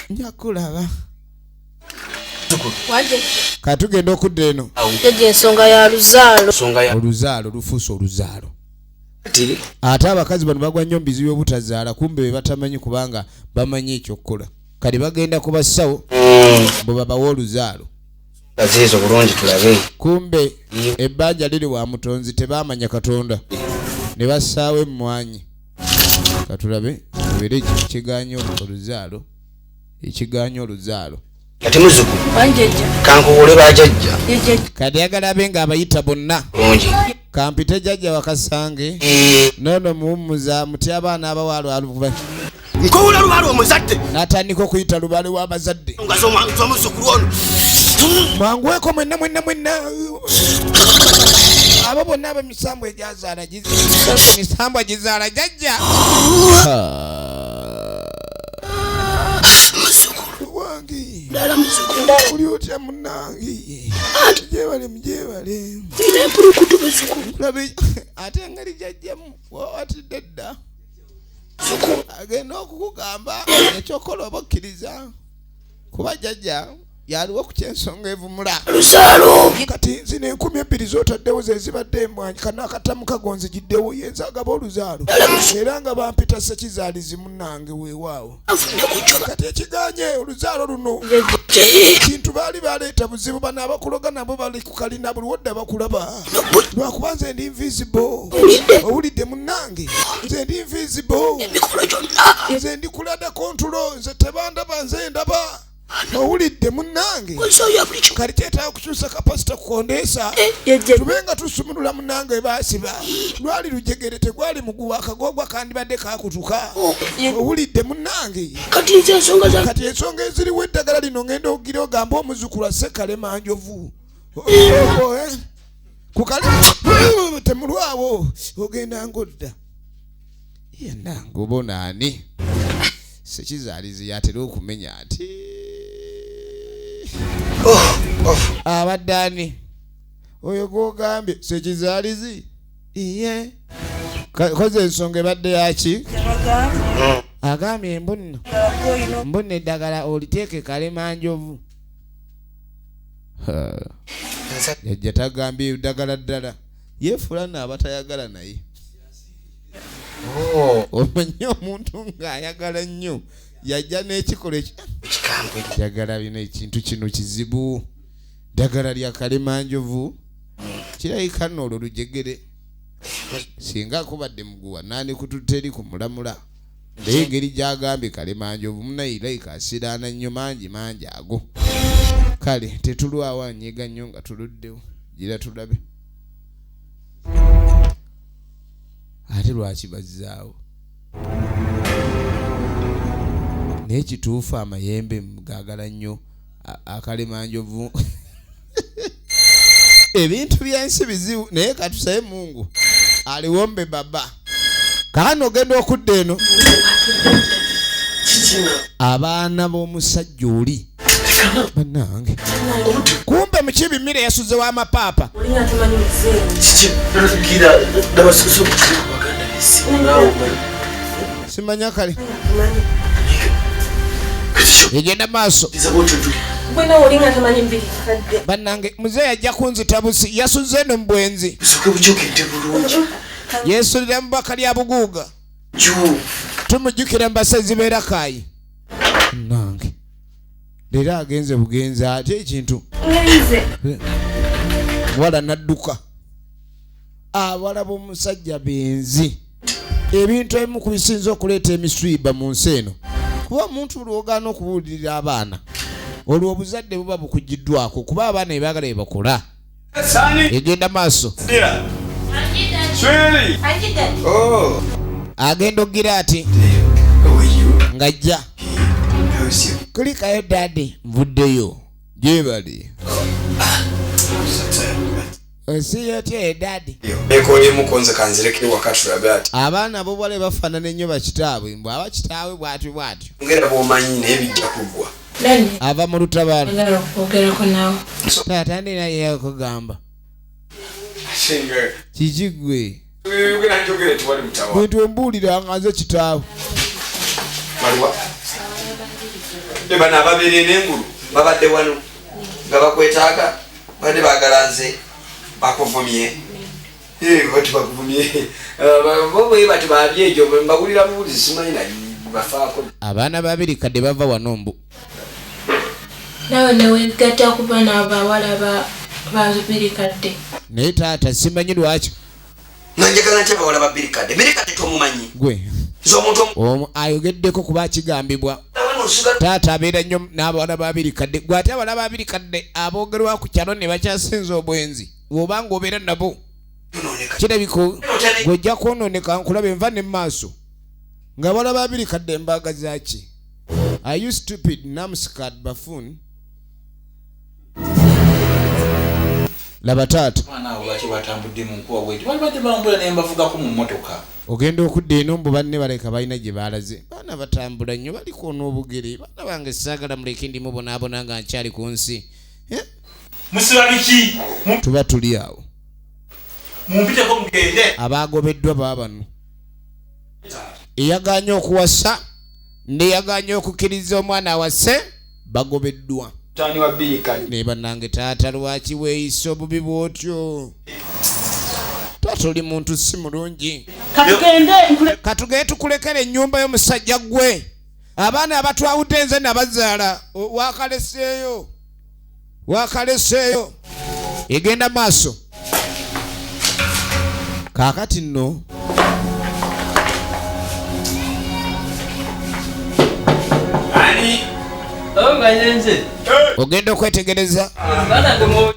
Nja kulaba. Katugenda okudda eno. Jjajja ensonga ya luzaalo. Oluzaalo lufuuse oluzaalo. Ate abakazi bano bagwa nnyo mu bizibu by'obutazaala, kumbe be batamanyi kubanga bamanyi ekyokukola. Kati bagenda ku basawo bwe babawa oluzaalo. Azizo bulungi tulabe. Kumbe ebbanja liri wa mutonzi, tebaamanya Katonda ne bassaawo emmwanyi. Katulabe tubeere ekiganya oluzaalo, ekiganya oluzaalo. Kati muzuku, kankuwule bajjajja. Kati ayagala abe ng'abayita bonna. Bulungi. Kampite jjajja wakasange. Nono muwummuza muti abaana abawala aluva. Nkowula lubaale omuzadde. N'atandika okuyita lubaale w'abazadde. Nga z'omuzzukulu ono. Mwanguweko mwenna mwenna mwenna. Abo bonna ab'emisambu egyazaala emisambu gizaala jjajja. Wange. Ddala muzzukulu. Oli otya munnange? Gyebale mugyebale. Nina empulukutu muzzukulu. Labe ate engeri gy'ajjamu wawatidde dda. Agenda okukugamba ekyokola oba okkiriza kuba jjajja yaliwo ku ky'ensonga evumula. Luzaalo. Kati nzino 2000 z'otaddewo ze zibadde emmwanyi, kano akatamu kagonzigiddewo, ye nze agaba oluzaalo. Era nga bampita Ssekizaalizi munnange weewaawo. Kati ekiganye oluzaalo luno kintu baali baleeta buzibu, bano abakuloga nabo bali ku kalina buli wodda bakulaba. Lwakuba nze ndi invisible. Owulidde munnange, nze ndi invisible. Nze ndi kulada control, nze tebandaba, nze ndaba. Owulidde munnange. Kati kyetaaga kukyusa kapasita kukondeesa. Tube nga tusumulula munnange baasiba. Lwali lujegere tegwali muguwa, akagogwa kandibadde kakutuka. Owulidde munnange. Kati nze ensonga za- Kati ensonga eziriwo eddagala lino ngenda okugira ogamba omuzzukulu asse Kalemanjovu. Ku kale temulwawo ogenda ng'odda. Yenna ng'obona ani? Ssekizaalizi yatera okumenya nti abadde ani? Oyo gw'ogambye Ssekizaalizi? Iye. Koze ensonga ebadde yaki? Agambye mbu nno eddagala oliteeke Kalemanjovu. Jjajja tagambye eddagala ddala. Yeefuula nno abatayagala naye. Omanyi omuntu ng'ayagala nnyo yajja n'ekikolwa Njagala bino ekintu kino kizibu. Ddagala lya Kalemanjovu. Kirabika nno olwo lujegere. Singa akubadde muguwa nandikututte eri ku mulamula. Naye engeri gy'agambye Kalemanjovu munnaye layika asiraana nnyo mangi mangi ago. Kale tetulwawo anyiga nnyo nga tuluddewo. Gira tulabe. Ate lwaki bazzaawo? Naye kituufu amayembe gaagala nnyo akalemanjovu. Ebintu by'ensi bizibu naye katusabe Mungu aliwombe baba. Kaakano ogenda okudda eno. Abaana b'omusajja oli. Bannange. Kumbe mu kibi mmere yasuze w'amapaapa. Simanya kale. Egenda maaso. Bannange muzeeyi ajja kunzita busi, yasuze eno mu bwenzi. Yeesulira mu bbaka lya Buguuga. Tumujjukira mu basezi b'e Rakai. Nange. Leero agenze bugenzi ate ekintu. Muwala n'adduka. Abawala b'omusajja benzi. Ebintu ebimu ku bisinza okuleeta emiswiba mu nsi eno. Kuba omuntu lw'ogaana okubuulirira abaana, olwo obuzadde buba bukugiddwako kuba abaana bye baagala bye bakola. Egenda maaso. Agenda okugira ati ng'ajja kulikayo daddy nvuddeyo gyebali. Osiyo otya daddy? Abaana bo bwale bafaanana ennyo bakitaabwe mbw aba kitaawe bw'atyo bw'atyo. Ngera bw'omanyi naye bijja kuggwa. Ava mu lutabaalo. Taata ndina yakugamba. Kiki ggwe? Bwe mbuulira nga nze kitaawe. Bano ababeera n'engulu babadde wano nga bakwetaaga badde baagala nze bakuvumye. Bati bakuvumye. Bo bati baabye egyo mbawulira buwulizi simanyi naye bafaako. Abaana babiri kadde bava wano mbu. Nawe ne weegatta ku baana abawala ba kadde. Naye taata simanyi lwaki. Nga njagala ntya abawala ba bbiri kadde. Bbiri kadde tomumanyi. Gwe. Ayogeddeko kuba kigambibwa. Taata abeera nnyo n'abawala babiri kadde. Gwe ate abawala babiri kadde aboogerwa ku kyalo ne bakyasinza obwenzi. Bw'obanga obeera nabo. Kirabika gw'ojja kwonooneka nkulaba enva ne maaso. Nga abawala babiri kadde embaga zaaki. Are you stupid numbscad buffoon? Laba taata. Ogenda okudda eno mbu banne baleka balina gye balaze. Baana batambula nnyo baliko n'obugere. Baana bange saagala muleke ndi mubonaabona nga nkyali ku nsi. Musiba biki? Tuba tuli awo. Mumpiteko mugende. Abaagobeddwa baabano. Eyagaanye okuwasa n'eyagaanye okukkiriza omwana awase bagobeddwa. Ne bannange taata lwaki weeyisa obubi bw'otyo? Taata oli muntu si mulungi. Katugende tukulekere ennyumba y'omusajja ggwe. Abaana abatwawudde nze nabazaala wakaleseeyo. Wakaleseeyo. Egenda maaso. Kaakati nno ogenda okwetegereza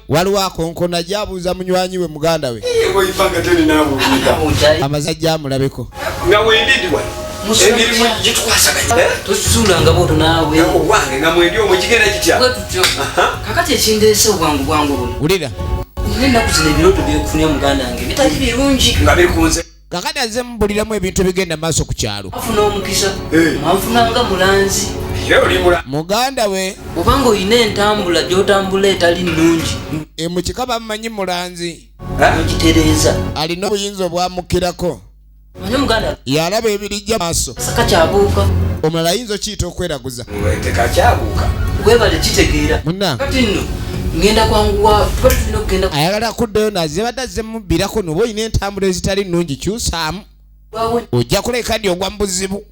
waliwo akonkona gy'abuuza munywanyi we muganda we. Amazajja amulabeko. Wulira. Kakati azze mubuliramu ebintu ebigenda maaso ku kyalo. Muganda we obanga oyina entambula gy'otambula etali nnungi. Mu kika bamumanyi mulanzi. Okitereeza. Alina obuyinza obwamukirako. Yalaba ebirijja maaso. Kakyabuuka. Omulala ayinza okiyita okweraguza. Tekakyabuuka. Webale kitegeera. Kati nno ngenda kwanguwa tuba tulina okugenda. Ayagala kuddayo naze badde azze mubbirako n'oba oyina entambula ezitali nnungi kyusaamu. Ojja kuleka ndi ogwa mu buzibu.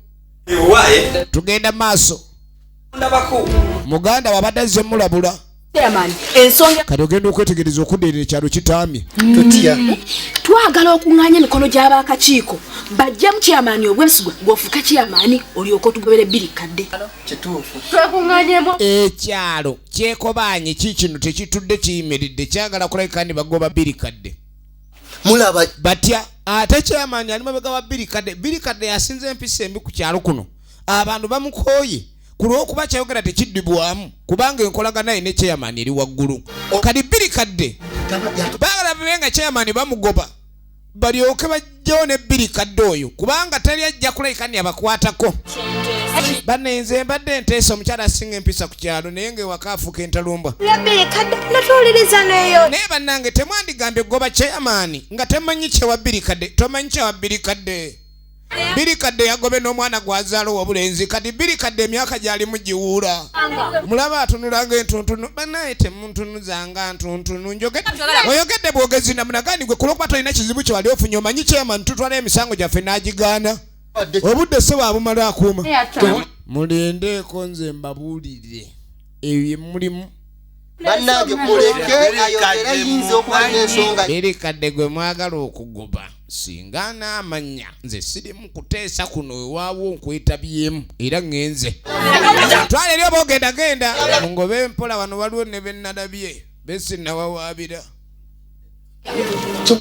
Tugenda maaso. Muganda wabadde azze mulabula. Kati ogenda okwetegereza okudda eno ekyalo kitaamye. Tutya. Twagala okuŋŋaanya emikono gy'abakakiiko bajjemu kyamaani obwesigwa gw'ofuuka kyamaani olyoke otugobere bbiri kadde. Kituufu. Ekyalo kyekobaanye kikino tekitudde kiyimiridde kyagala kulabika ndi bagoba bbiri kadde. Mulaba batya ate kyamaani ali mabega wa bbiri kadde. Bbiri kadde yasinze empisa embi ku kyalo kuno. Abantu bamukooye. Ku lw'okuba kyayogera tekiddibwamu kubanga enkolagana ye ne chairman eri waggulu. Kati bbiri kadde baagala babe nga chairman bamugoba balyoke bajjewo ne bbiri kadde oyo kubanga tali ajja kulabika ni abakwatako. Banne mbadde nteesa omukyala asinga empisa ku kyalo naye ng'ewaka afuuka entalumbwa. Naye bannange temwandigambye goba chairman nga temanyi kyewa bbiri kadde. Tomanyi kyewa bbiri kadde. Bbiri kadde yagobe n'omwana gw'azaala ow'obulenzi. Kati bbiri kadde emyaka gy'alimu giwuula. Mulaba atunulanga entuntunu. Bannaye temuntunuzanga ntuntunu. Oyogedde bwogezi namunagaani gwe kulwokuba tolina kizibu kye wali ofunye omanyi chairman tutwala emisango gyaffe n'agigaana. Obudde se bwabumala akuuma. Mulindeeko nze mbabuulire ebyo bye mulimu. Bannange muleke ayogere yinza okuba n'ensonga. Bbiri kadde gwe mwagala okugoba. Singa n'amanya nze sirimu kuteesa kuno ewaawo nkwetabyemu era ŋŋenze. Twala eri oba ogenda genda. Mungobe mpola wano waliwo ne be nnalabye be sinnawawaabira.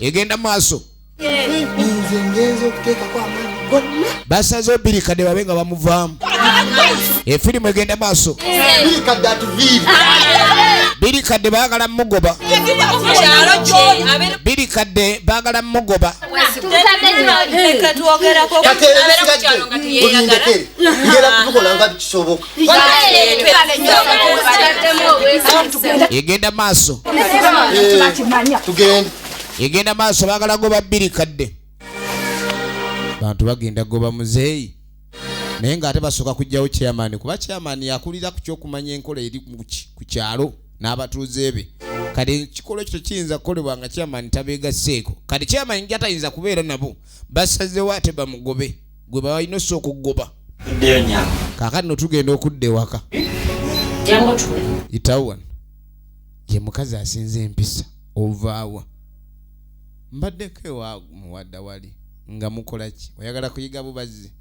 Egenda maaso. Nze ngenze okuteekako amaanyi gonna. Basazeewo Bbirikadde babe nga bamuvaamu. Efirimu egenda maaso. Bbirikadde atuviire. Bbirikadde baagala mugoba. Bbirikadde baagala mugoba. Kati ebisigadde obindekere. Ngenda kubikola nga kisoboka. Egenda maaso. Tugende. Egenda maaso baagala goba Bbirikadde. Bantu bagenda goba muzeeyi. Naye ng'ate basooka kuggyawo chairman kuba chairman yakulira ku ky'okumanya enkola eri ku kyalo n'abatuuze be. Kati ekikolwa ekyo kiyinza kukolebwa nga chairman tabeegasseeko. Kati chairman gy'atayinza kubeera nabo basazeewo ate bamugobe gwe balina osooka okugoba. Kaakati no tugenda okudda ewaka. Yitawo wano. Ye mukazi asinze empisa ovaawa. Mbaddeko ewa muwadda wali nga mukola ki? Oyagala kuyiga bubazzi?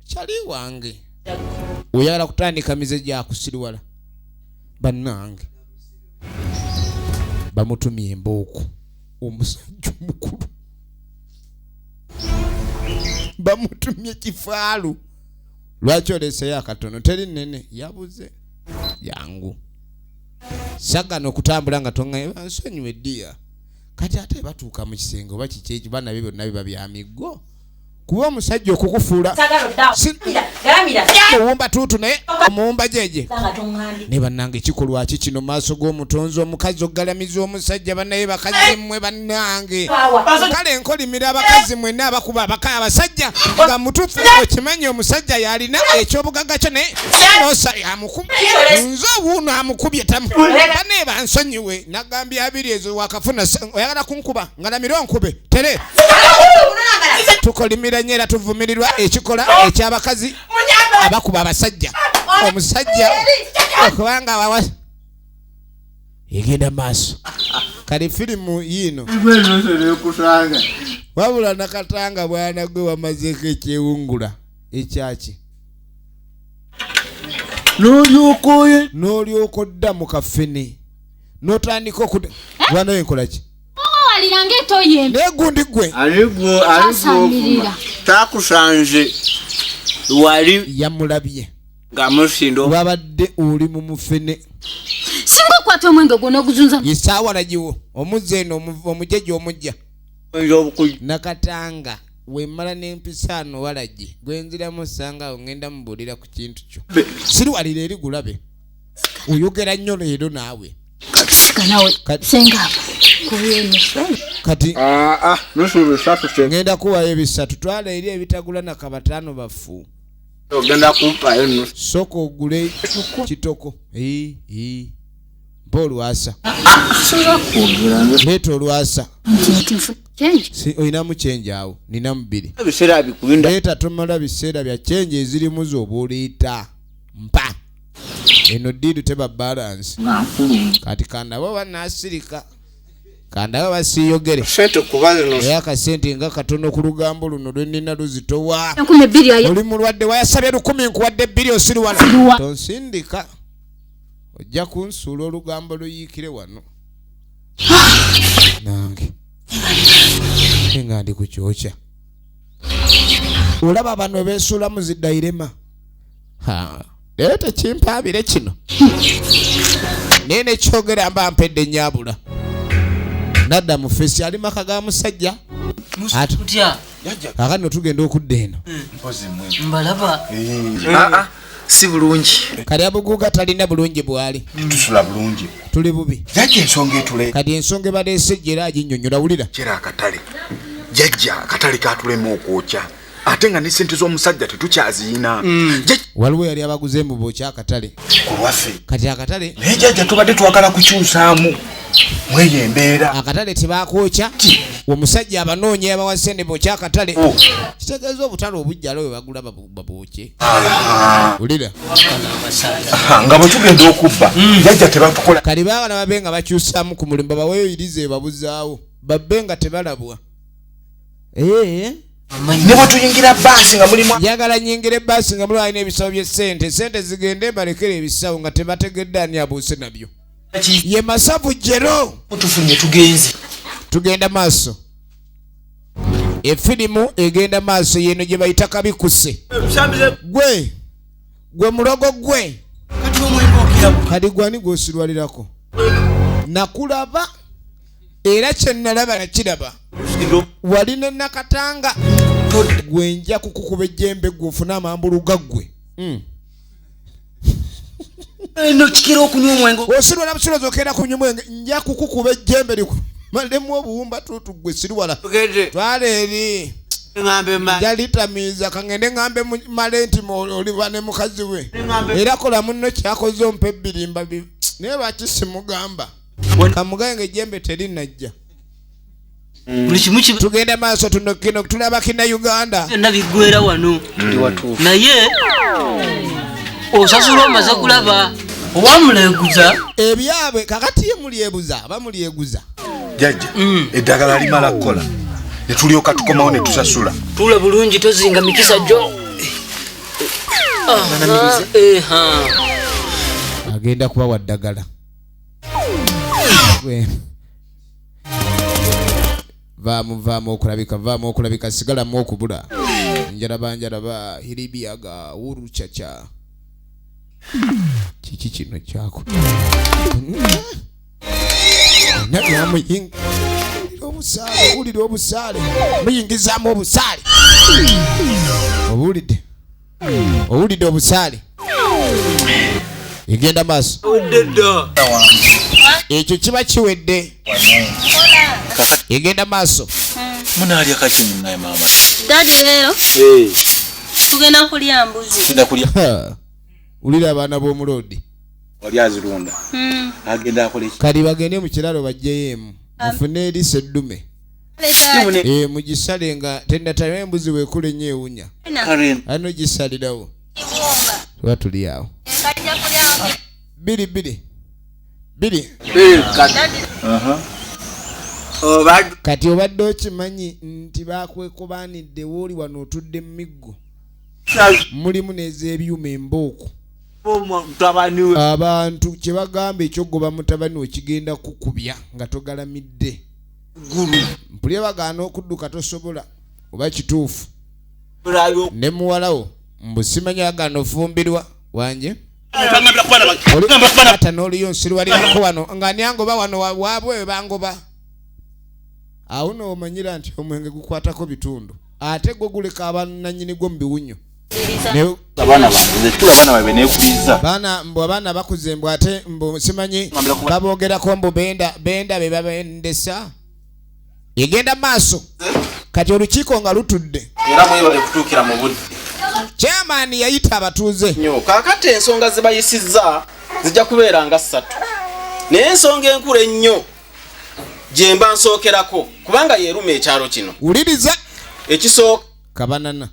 Kyali wange. Oyagala kutandika mize gya kusiriwala. Bannange. Bamutumye embooko. Omusajja omukulu. Bamutumye kifaalu. Lwaki oleeseyo akatono? Teri nnene. Yabuze. Yangu. Sagana okutambula nga toŋŋaye bansonyiwe ddiya. Kati ate batuuka mu kisenge oba kiki ekyo baana be byonna biba bya miggo. Kuba omusajja okukufuula omuwumba tuutu naye omuwumba jeje. Ne bannange ekikolwa ki kino maaso g'omutonzi omukazi okugalamiza omusajja bannaye bakazi mmwe bannange. Kale nkolimira abakazi mwenna abakuba abasajja nga mutuufu okimanyi omusajja y'alina eky'obugagga kyo naye nosa amukubye. Nze owuuno amukubye tamu. Bannaye bansonyiwe nagambye abiri ezo wakafuna oyagala kunkuba ngalamire onkube tere. Tukolimira nnyo era tuvumirirwa ekikola eky'abakazi abakuba abasajja. Omusajja okubanga wawa egenda maaso. Kale firimu yiino. Wabula Nakatanga bwana gwe wamazeeko ekyewungula ekyaki. N'olyoka odda mu kafene. N'otandika okudda. Bwana we nkola ki? Naye gundi ggwe. Takusanze wali yamulabye. Nga musindo. Wabadde oli mu mufene. Singa okwata omwenge gwo n'oguzunza. Isaawa lagiwo omuzza eno omujjaji omujja. Nakatanga wemmala n'empisaano walagi gwe nziramu ssanga awo ngenda mubuulira ku kintu kyo. Siriwalira eri gulabe. Oyogera nnyo leero naawe. Kati ngenda kuwayo ebisatu twala eri ebitagula na kabataano bafu. Ogenda kumpayo nnusu. Sooka ogule kitoko. Mpa olwasa. Leeta olwasa. Si olinamu kyenje awo, ninamu bbiri. Ebiseera bikubinda. Leeta tomala biseera bya kyenje ezirimu z'oba oleeta. Mpa. Eno ddiiru teba balance. Kati kandaba oba naasirika. Kandaba basiiyogere. Ssente kuba zino. Naye akasente nga katono ku lugambo luno lwe nnina luzitowa. 2,000 ayo. Oli mulwadde wayasabye 1,000 nkuwadde 2 osiriwala. Siriwa. Tonsindika. Ojja kunsuula olugambo luyiikire wano. Nange. Nga ndi ku kyokya. Olaba bano beesuula mu ziddairema. Ha. Leero tekimpaabire kino. Naye ne kyogera mba mpedde nnyabula. Nadda mu feesi ali maka ga musajja. Kaakati no tugenda okudda eno. Mbalaba. Si bulungi. Kati abuguuga talina bulungi bwali. Tusula bulungi. Tuli bubi. Jjajja ensonga etule. Kati ensonga ebaleese jjera aginnyonnyola wulira. Jjera akatale. Jjajja akatale katulema okwokya. Ate nga ne ssente z'omusajja tetukyaziyina. Waliwo yali abaguze mbu bookya akatale. Ku lwaffe. Kati akatale. Naye jjajja tubadde twagala kukyusaamu mweyo embeera. Akatale tebakwokya. Omusajja abanoonya yabawa ssente bookya akatale. Kitegeeza obutale obujjala bwe bagula babookye. Wulira. Nga bwe tugenda okubba, jjajja tebatukola. Kati baagala babe nga bakyusaamu ku mulimu babaweeyo irize ebabuzaawo. Babbe nga tebalabwa. Ne bwe tuyingira bbaasi nga mulimu Njagala nnyingire bbaasi nga mulimu alina ebisawo by'essente. Ssente zigende mbalekere ebisawo nga tebategedde ani abuuse nabyo. Ye Masavu Jero. Tufunye tugenze. Tugenda maaso. Efirimu egenda maaso yeno gye bayita Kabikuse. Gwe gwe mulogo gwe kati gwani gwosirwalirako nakulaba era kyenalaba nakiraba wali ne Nakatanga gwe nja kukukuba ejjembe gwe ofune amambuluga ggwe. Nokikira okunywa omwenge osirwala busirozi okera kunywa omwenge nja kukukuba ejjembe limalemu obuwumba tutu gwe sirwala twala eri njalitamiiza kangende ngambe male nti oliba ne mukazi we era kola munno kyakoze ompa ebbirimba naye lwaki simugamba kamugaye ejjembe terinajja. Tugenda maaso tuno kino tulaba kina Uganda byonna biggwera wano naye osasula omaze kulaba owamuleeguza ebyabwe kakati ye mulyebuza bamulyeguza. Jjajja eddagala limala kukola ne tulyoka tukomawo ne tusasula. Tula bulungi tozinga mikisa gyo. Agenda kubawa ddagala. Vaamu okulabika vaamu okulabika sigalamu okubula. Njaraba njaraba hiribiyaga wuru chacha. Kiki kino kyako. Obusaale owulire obusaale muyingizaamu obusaale owulidde owulidde obusaale egenda maaso ekyo kiba kiwedde egenda maaso. Munaalya kaki munnaye maama? Dadi leero tugenda kulya mbuzi. Tugenda kulya. Wulira abaana b'omuloodi wali azirunda agenda akola ki? Kati bagende mu kiralo baggyeyo emu mufune eriiso eddume mugisale nga tennataba embuzi bwekula ennyo ewunya ano gisalirawo tuba tuli awo biri biri biri. Kati obadde okimanyi nti bakwekubaanidde wooli wano otudde mu miggo mulimu n'ez'ebyuma embooko. Abantu kye bagamba ekyogoba mutabani we kigenda kukubya nga togalamidde. Mpulira bagaana okudduka tosobola oba kituufu. Ne muwalawo mbu simanyi agaana ofumbirwa wanje ata n'oliyo nsirwalirako wano nga nyangoba wano waabwe bangoba. Awo n'omanyira nti omwenge gukwatako bitundu ate gwo guleka abannannyini gwo mu biwunyo. Abaana bange abaana babe neekuliza baana mbu abaana bakuze mbu ate mbu simanyi baboogerako mbu benda benda be babendesa. Egenda maaso kati olukiiko nga lutudde era mwebale kutuukira mu budde. Chairman yayita abatuuze nnyo. Kaakati ensonga zibayisizza zijja kubeera nga ssatu naye ensonga enkulu ennyo gye mba nsookerako kubanga yeeruma ekyalo kino. Wuliriza ekisooka kabanana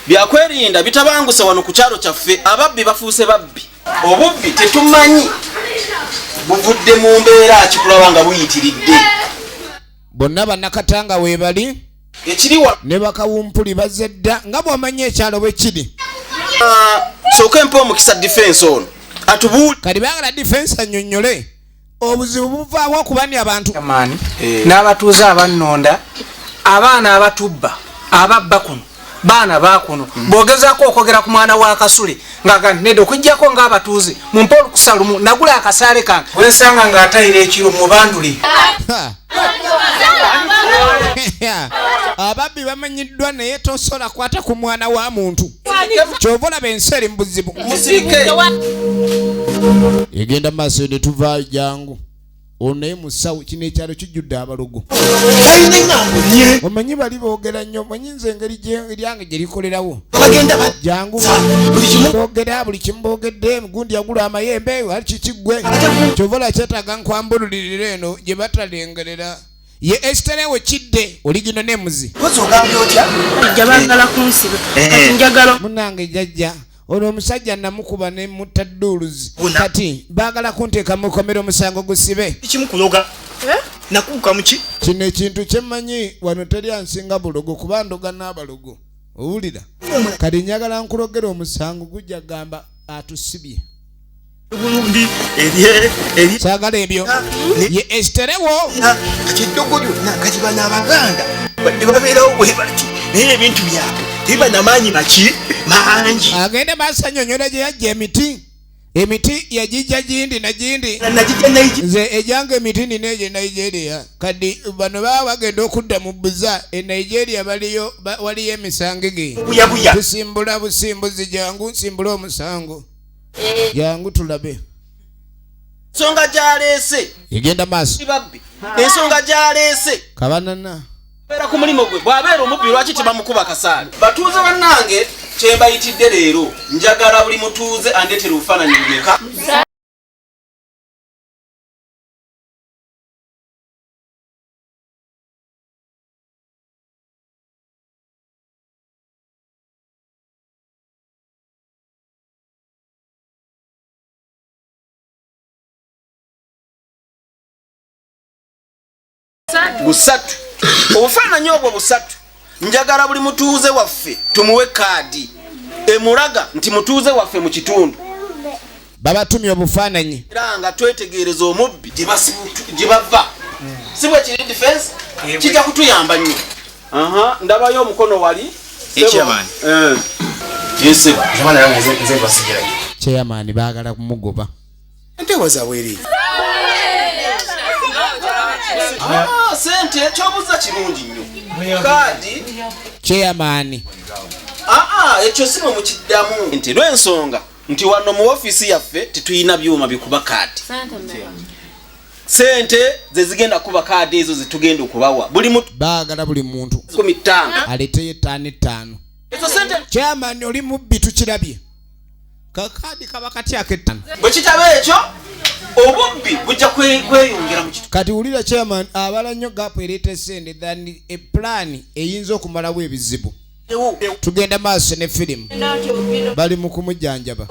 byakwerinda bitabanguse wano ku kyalo kyaffe. Ababbi bafuuse babbi. Obubbi tetumanyi buvudde mu mbeera kikulaba nga buyitiridde. Bonna bannakatanga weebali ekiriwa ne bakawumpuli bazze dda nga bw'omanyi ekyalo bwe kiri. Sooka empa omukisa defense ono atubuuli. Kati baagala defense annyonnyole obuzibu buvaawo okubani abantu n'abatuuze abannonda abaana abatubba ababba kuno baana bakuno bw'ogezaako okwogera ku mwana wa Kasule ng'agamba nti nedda okuggyako ng'abatuuze mumpe olukusa lumu nagula akasaale kange wensanga ng'atayira ekiro mubandule. Ababbi bamanyiddwa naye tosobola kwata ku mwana wa muntu ky'ova olaba ensi eri mu buzibu. Egenda maaso ne tuvaayo jangu ono naye musawo kino ekyalo kijjudde abalogo. Omanyi bali boogera nnyo omanyi nze engeri lyange gye likolerawo jangu boogera buli kimu boogedde gundi yagula amayembe wali kiki ggwe ky'ova olaba kyetaaga nkwambululirira eno gye batalengerera. Ye Esiterewo kidde oligino n'emuzi. Munnange jjajja ono omusajja namukuba ne mutta dduuluzi kati baagala kunteeka mu kkomera omusango gusibe. Kimukuloga nakubuka muki kino ekintu kyemmanyi wano teri ansinga bulogo kuba ndoga n'abalogo owulira. Kati njagala nkulogera omusango gujja gamba atusibye. Saagala ebyo ye esiterewo. Kati eddogo lyonna kati bano Abaganda badde babeerawo bwe bati, naye ebintu byabwe tebiba namaanyi maki mangi. Agenda maaso annyonnyola gye yajja emiti. Emiti yagijja gindi na gindi. Nze ejyange emiti nina egyo e Nigeria. Kati bano baba bagenda okudda mu buza e Nigeria, baliyo waliyo emisango ge. Buyabuya. Tusimbula busimbuzi, jangu nsimbule omusango. Jangu tulabe. Ensonga gy'aleese. Egenda maaso. Babbi. Ensonga gy'aleese. Kabanana. Beera ku mulimu gwe, bw'abeera omubbi lwaki tebamukuba kasaale? Batuuze bannange, kye mbayitidde leero, njagala buli mutuuze andeetere obufaananyi bumeka? Busatu. Obufaananyi obwo busatu, njagala buli mutuuze waffe tumuwe kaadi emulaga nti mutuuze waffe mu kitundu. Babatumye obufaananyi. Era nga twetegereza omubbi gye bava. Si bwe kiri defense? Kijja kutuyamba nnyo. Aha, ndabayo omukono wali. Chairman. Yes. Chairman baagala kumugoba. Enteewa zaabwe. Sente kyobuza kirungi nnyo. Kaadi. Chairman. Ekyo si mwe mukiddamu. Nti lw'ensonga nti wano mu ofiisi yaffe tetulina byuma bikuba kaadi. Sente ze zigenda kuba kaadi ezo zetugenda okubawa. Buli muntu baagala buli muntu 15 aleeteyo 5. Ezo sente Chairman oli mubbi tukirabye. Kakaadi kaba kati ak'ettaano. Bwe kitaba ekyo obubbi bujja kweyongera mu kitundu. Kati wulira chairman abala nnyo gap ereeta essente than a plan eyinza okumalawo ebizibu. Tugenda maaso ne firimu. Bali mu kumujjanjaba.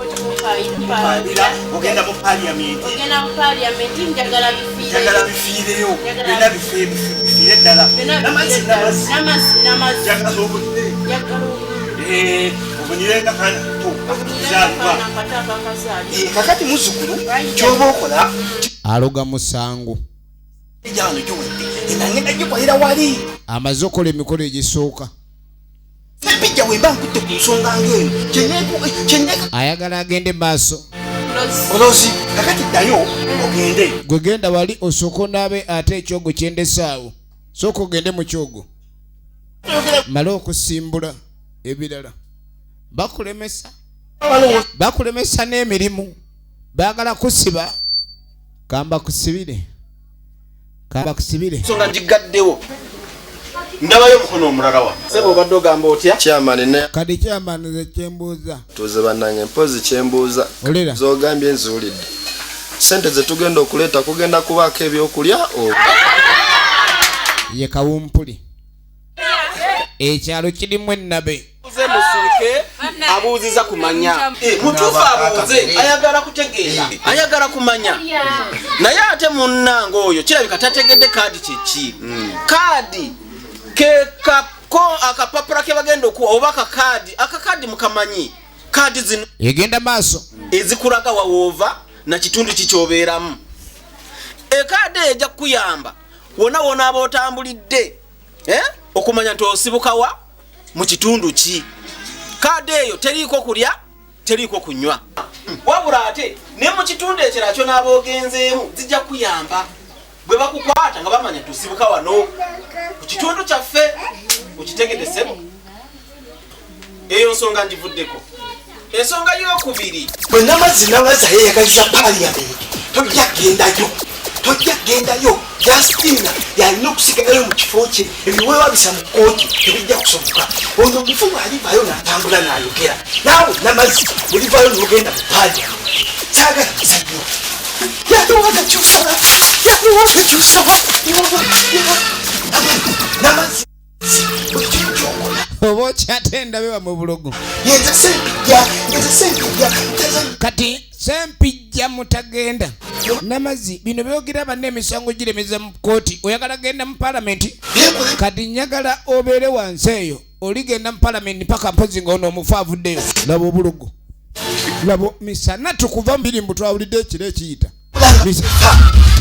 Ogenda mu parliament. Ogenda mu parliament, njagala bifiireyo. Njagala bifiireyo. Byonna bifiire ddala. N'amazzi, n'amazzi. N'amazzi, n'amazzi. Njagala obulire. Njagala obulire. Obunire nga kaana kato akazaalibwa. Kakati muzzukulu ky'oba okola. Aloga musango. Ejjano giwedde. Enangenda gikolera wali. Amaze okukola emikolo egisooka. Ssempijja bwe mba nkutte ku nsonga ng'eno, ayagala agende maaso. Olozi, kakati ddayo ogende. Gwe genda wali osooke onaabe ate ekyogo kyendesaawo. Sooka ogende mu kyogo. Male okusimbula ebirala. Bakulemesa. Bakulemesa n'emirimu. Baagala kusiba. Kamba kusibire. Kamba kusibire. Ensonga ngigaddewo. Ndabayo omukono omulala wa. Ssebo obadde ogamba otya? Chairman ne Kati chairman nze kyembuuza. Tuze bannange mpozi kyembuuza. Olera. Z'ogambye nzuulidde. Ssente ze tugenda okuleeta kugenda kubaako ebyokulya o. Ye kawumpuli. Ekyalo kirimu ennabe. Nze musirike abuuziza kumanya. Mutuufu abuuze ayagala kutegeera, ayagala kumanya. Naye ate munnange oyo kirabika tategedde kaadi kye ki. Kaadi ke kako akapapula ke bagenda okuwa oba akakaadi, akakaadi mukamanyi. Kaadi zino egenda maaso ezikulaga wawoova na kitundu ki ky'obeeramu. Ekaadi eyo ejja kukuyamba wonna wonna aba otambulidde, okumanya nti osibuka wa mu kitundu ki. Kaadi eyo teriiko kulya, teriiko kunywa. Wabula ate ne mu kitundu ekirala ky'onaaba ogenzeemu zijja kukuyamba. Bwe bakukwata nga bamanya tusibuka wano ku kitundu kyaffe, okitegedde ssebo. Eyo nsonga ngivuddeko. Ensonga y'okubiri. Bwe n'amazzi n'amazzi ayeeyagaliza parliament, tojja kugendayo. Tojja kugendayo. Justina yalina okusigalayo mu kifo kye, ebiweewabisa mu kkooti tebijja kusoboka. Ono omufu bw'alivaayo n'atambula n'ayogera, naawe n'amazzi olivaayo n'ogenda mu parliament. Saagala muzannyo. Yaliwo agakyusa, yaliwo agakyusa, n'amazzi buli kimu ky'okola. Oba okyatenda be bamwe bulogo. Yenze Ssempijja, yenze Ssempijja, nze Kati Ssempijja mutagenda. N'amazzi bino byogera banne emisango giremeza mu kkooti. Oyagala genda mu palamenti? Kati njagala obeere wansi eyo. Oligenda mu palamenti paka mpozi ng'ono omufu avuddeyo. Laba obulogo. Labo misana tukuva mbiri mbu twawulidde ekiro ekiyita.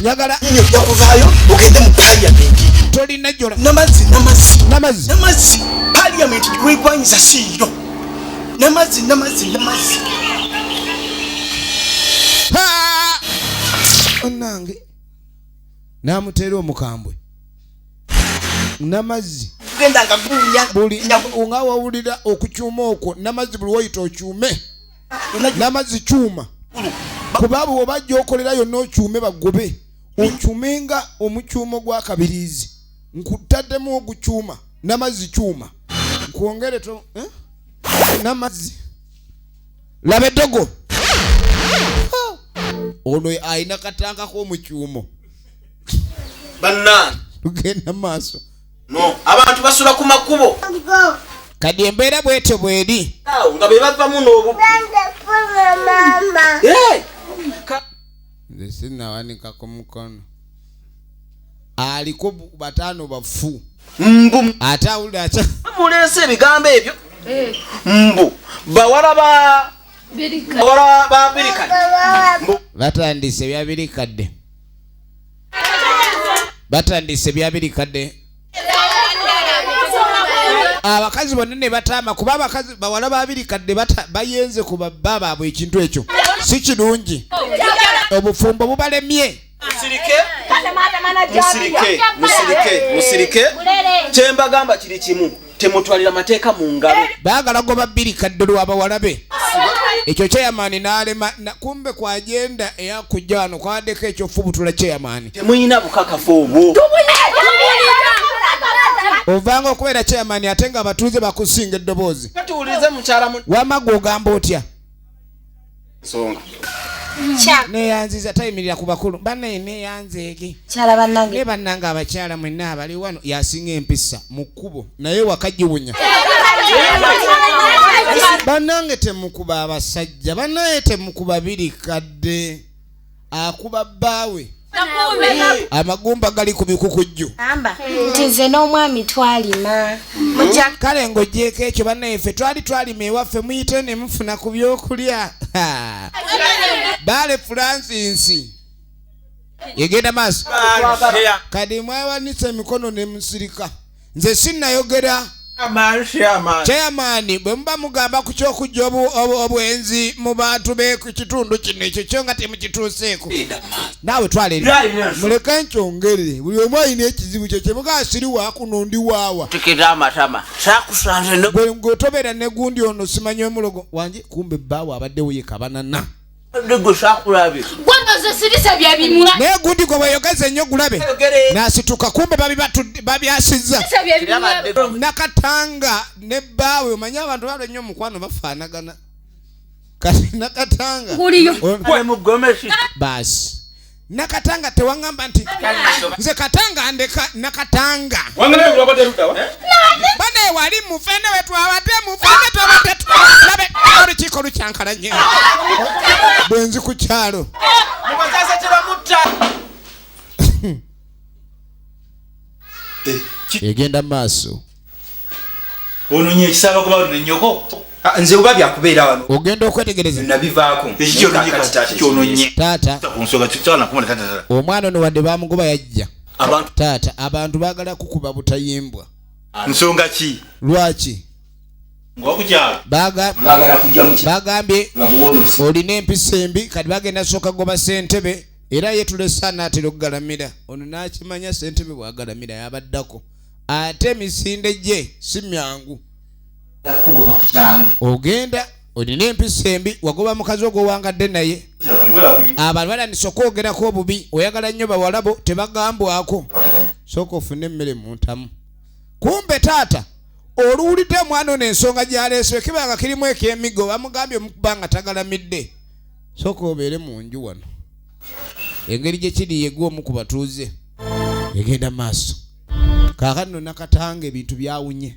Njagala ojja kuvaayo ogende mu parliament. Tolina jola. Namazzi namazzi. Namazzi. Namazzi. Parliament wegwanyiza si yo. Namazzi namazzi namazzi. Ha! Onnange. N'amuteera omukambwe. Namazzi. Genda nga guwunya. Buli nga wawulira okukyuma okwo namazzi buli woyita okyume. Namazzi kyuma. Kuba bw'oba ojja okolera yonna okyume bagobe. Okyume nga omukyumo gwa kabiriizi. Nkutaddemu ogukyuma. Namazzi kyuma. Nkwongere to, eh? Namazzi. Laba eddogo. Ha! Ono alina katanka k'omukyumo. Bannange. Tugenda maaso. No, abantu basula ku makubo. Kati embeera bw'etyo bw'eri. Awo nga be bavamu n'obubbi. Hey! Nze sinnawanika ku mukono. Aliko bataano bafu. Mbu. Ate awulira acha. Muleese ebigambo ebyo. Mbu. Bawala ba Birikadde. Bawala ba Birikadde. Mbu. Batandise bya Birikadde. Batandise bya Birikadde. Abakazi bonna ne bataama kuba abakazi bawala ba Birikadde bayenze ku babba baabwe ekintu ekyo. Si kirungi. Obufumbo bubalemye. Musirike. Musirike, musirike, musirike. Kye mbagamba kiri kimu, temutwalira mateeka mu ngalo. Baagala goba Birikadde lw'abawala be. Ekyo chairman n'alema, kumbe ku agenda eyakujja wano kwabaddeko eky'okufubutula chairman. Temulina bukakafu obwo. Ovanga okubeera chairman ate nga abatuuze bakusinga eddoboozi. Katuwulirize mukyala mu- Wamma gwe ogamba otya? Nsonga. Neyanziza tayimirira ku bakulu. Bannaye neyanzeege. Kyala bannange. Naye bannange abakyala mwenna abali wano yasinga empisa mu kkubo naye wakagiwunya. Bannange temukuba abasajja, bannaye temukuba Birikadde. Akuba bbaawe. Amagumba gali ku bikukujju. Amba nti nze n'omwami twalima. Mujja kale ng'oggyeeko ekyo bannaye ffe twali twalima ewaffe muyite ne mufuna ku byokulya. Baale Francis. Yegenda maaso. Kati mwawanise emikono ne musirika. Nze sinnayogera. Chairman, bwe muba mugamba ku ky'okujja obwenzi mu bantu be ku kitundu kino ekyo kyo nga temukituuseeko. Naawe twala eri. Muleke nkyongere. Buli omu alina ekizibu kye kye mugamba siri waakuno ndi waawa. Tikira amatama. Saakusanze no- Gwe ng'otobeera ne gundi ono simanyi omulogo wange kumbe bbaawe abaddewo ye kabanana. Gwe saakulabye. Gwe nno nze sirisa bya bimula. Naye gundi gwe bweyogeza ennyo gulabe. N'asituka kumbe babyasizza. Sirisa bya bimula. Nakatanga ne bbaawe omanyi abantu baalwa ennyo omukwano bafaanagana. Kati Nakatanga. Guliyo. Gwe mugomesi. Baasi. Nakatanga tewaŋŋamba nti nze Katanga ndeka Nakatanga. Wangala olwabadde ludda wa? Bane wali mufene we twabadde mufene twabadde tulabe olukiiko lukyankalanye. Bwenzi ku kyalo. Mubazaza tebamutta. Egenda maaso. Ononye ekisaba kuba ne nnyoko. Nze oba byakubeera wano. Ogenda okwetegereza. Nabivaako. Ekyo Naye kaakati taata kyononye. Taata. Ku nsonga kyana kumala taata, taata. Omwana ono wadde bamugoba yajja. Abantu. Taata, abantu baagala kukuba butayimbwa. Nsonga ki? Lwaki? Ng'okukyalo. Baagala kujja mu kyalo. Bagambye Nga buwolusi. olina empisa embi kati bagenda sooka goba ssentebe era ye tulese anaatera okugalamira. Ono n'akimanya ssentebe bw'agalamira yabaddako. Ate emisinde gye si myangu. Kugoba ku kyalo. Ogenda olina empisa embi wagoba mukazi ogwo owangadde naye. Abantu batandise okwogerako obubi, oyagala nnyo bawalabo tebagambwako. Sooka ofune emmere mu ntamu. Kumbe taata oluwulidde omwana ono ensonga gy'aleese kiba nga kirimu eky'emiggo bamugambye omukuba nga tagalamidde. Sooka obeere mu nju wano. Engeri gye kiri ye gwe omu ku batuuze. Egenda maaso. Kaakati nno Nakatanga ebintu byawunye.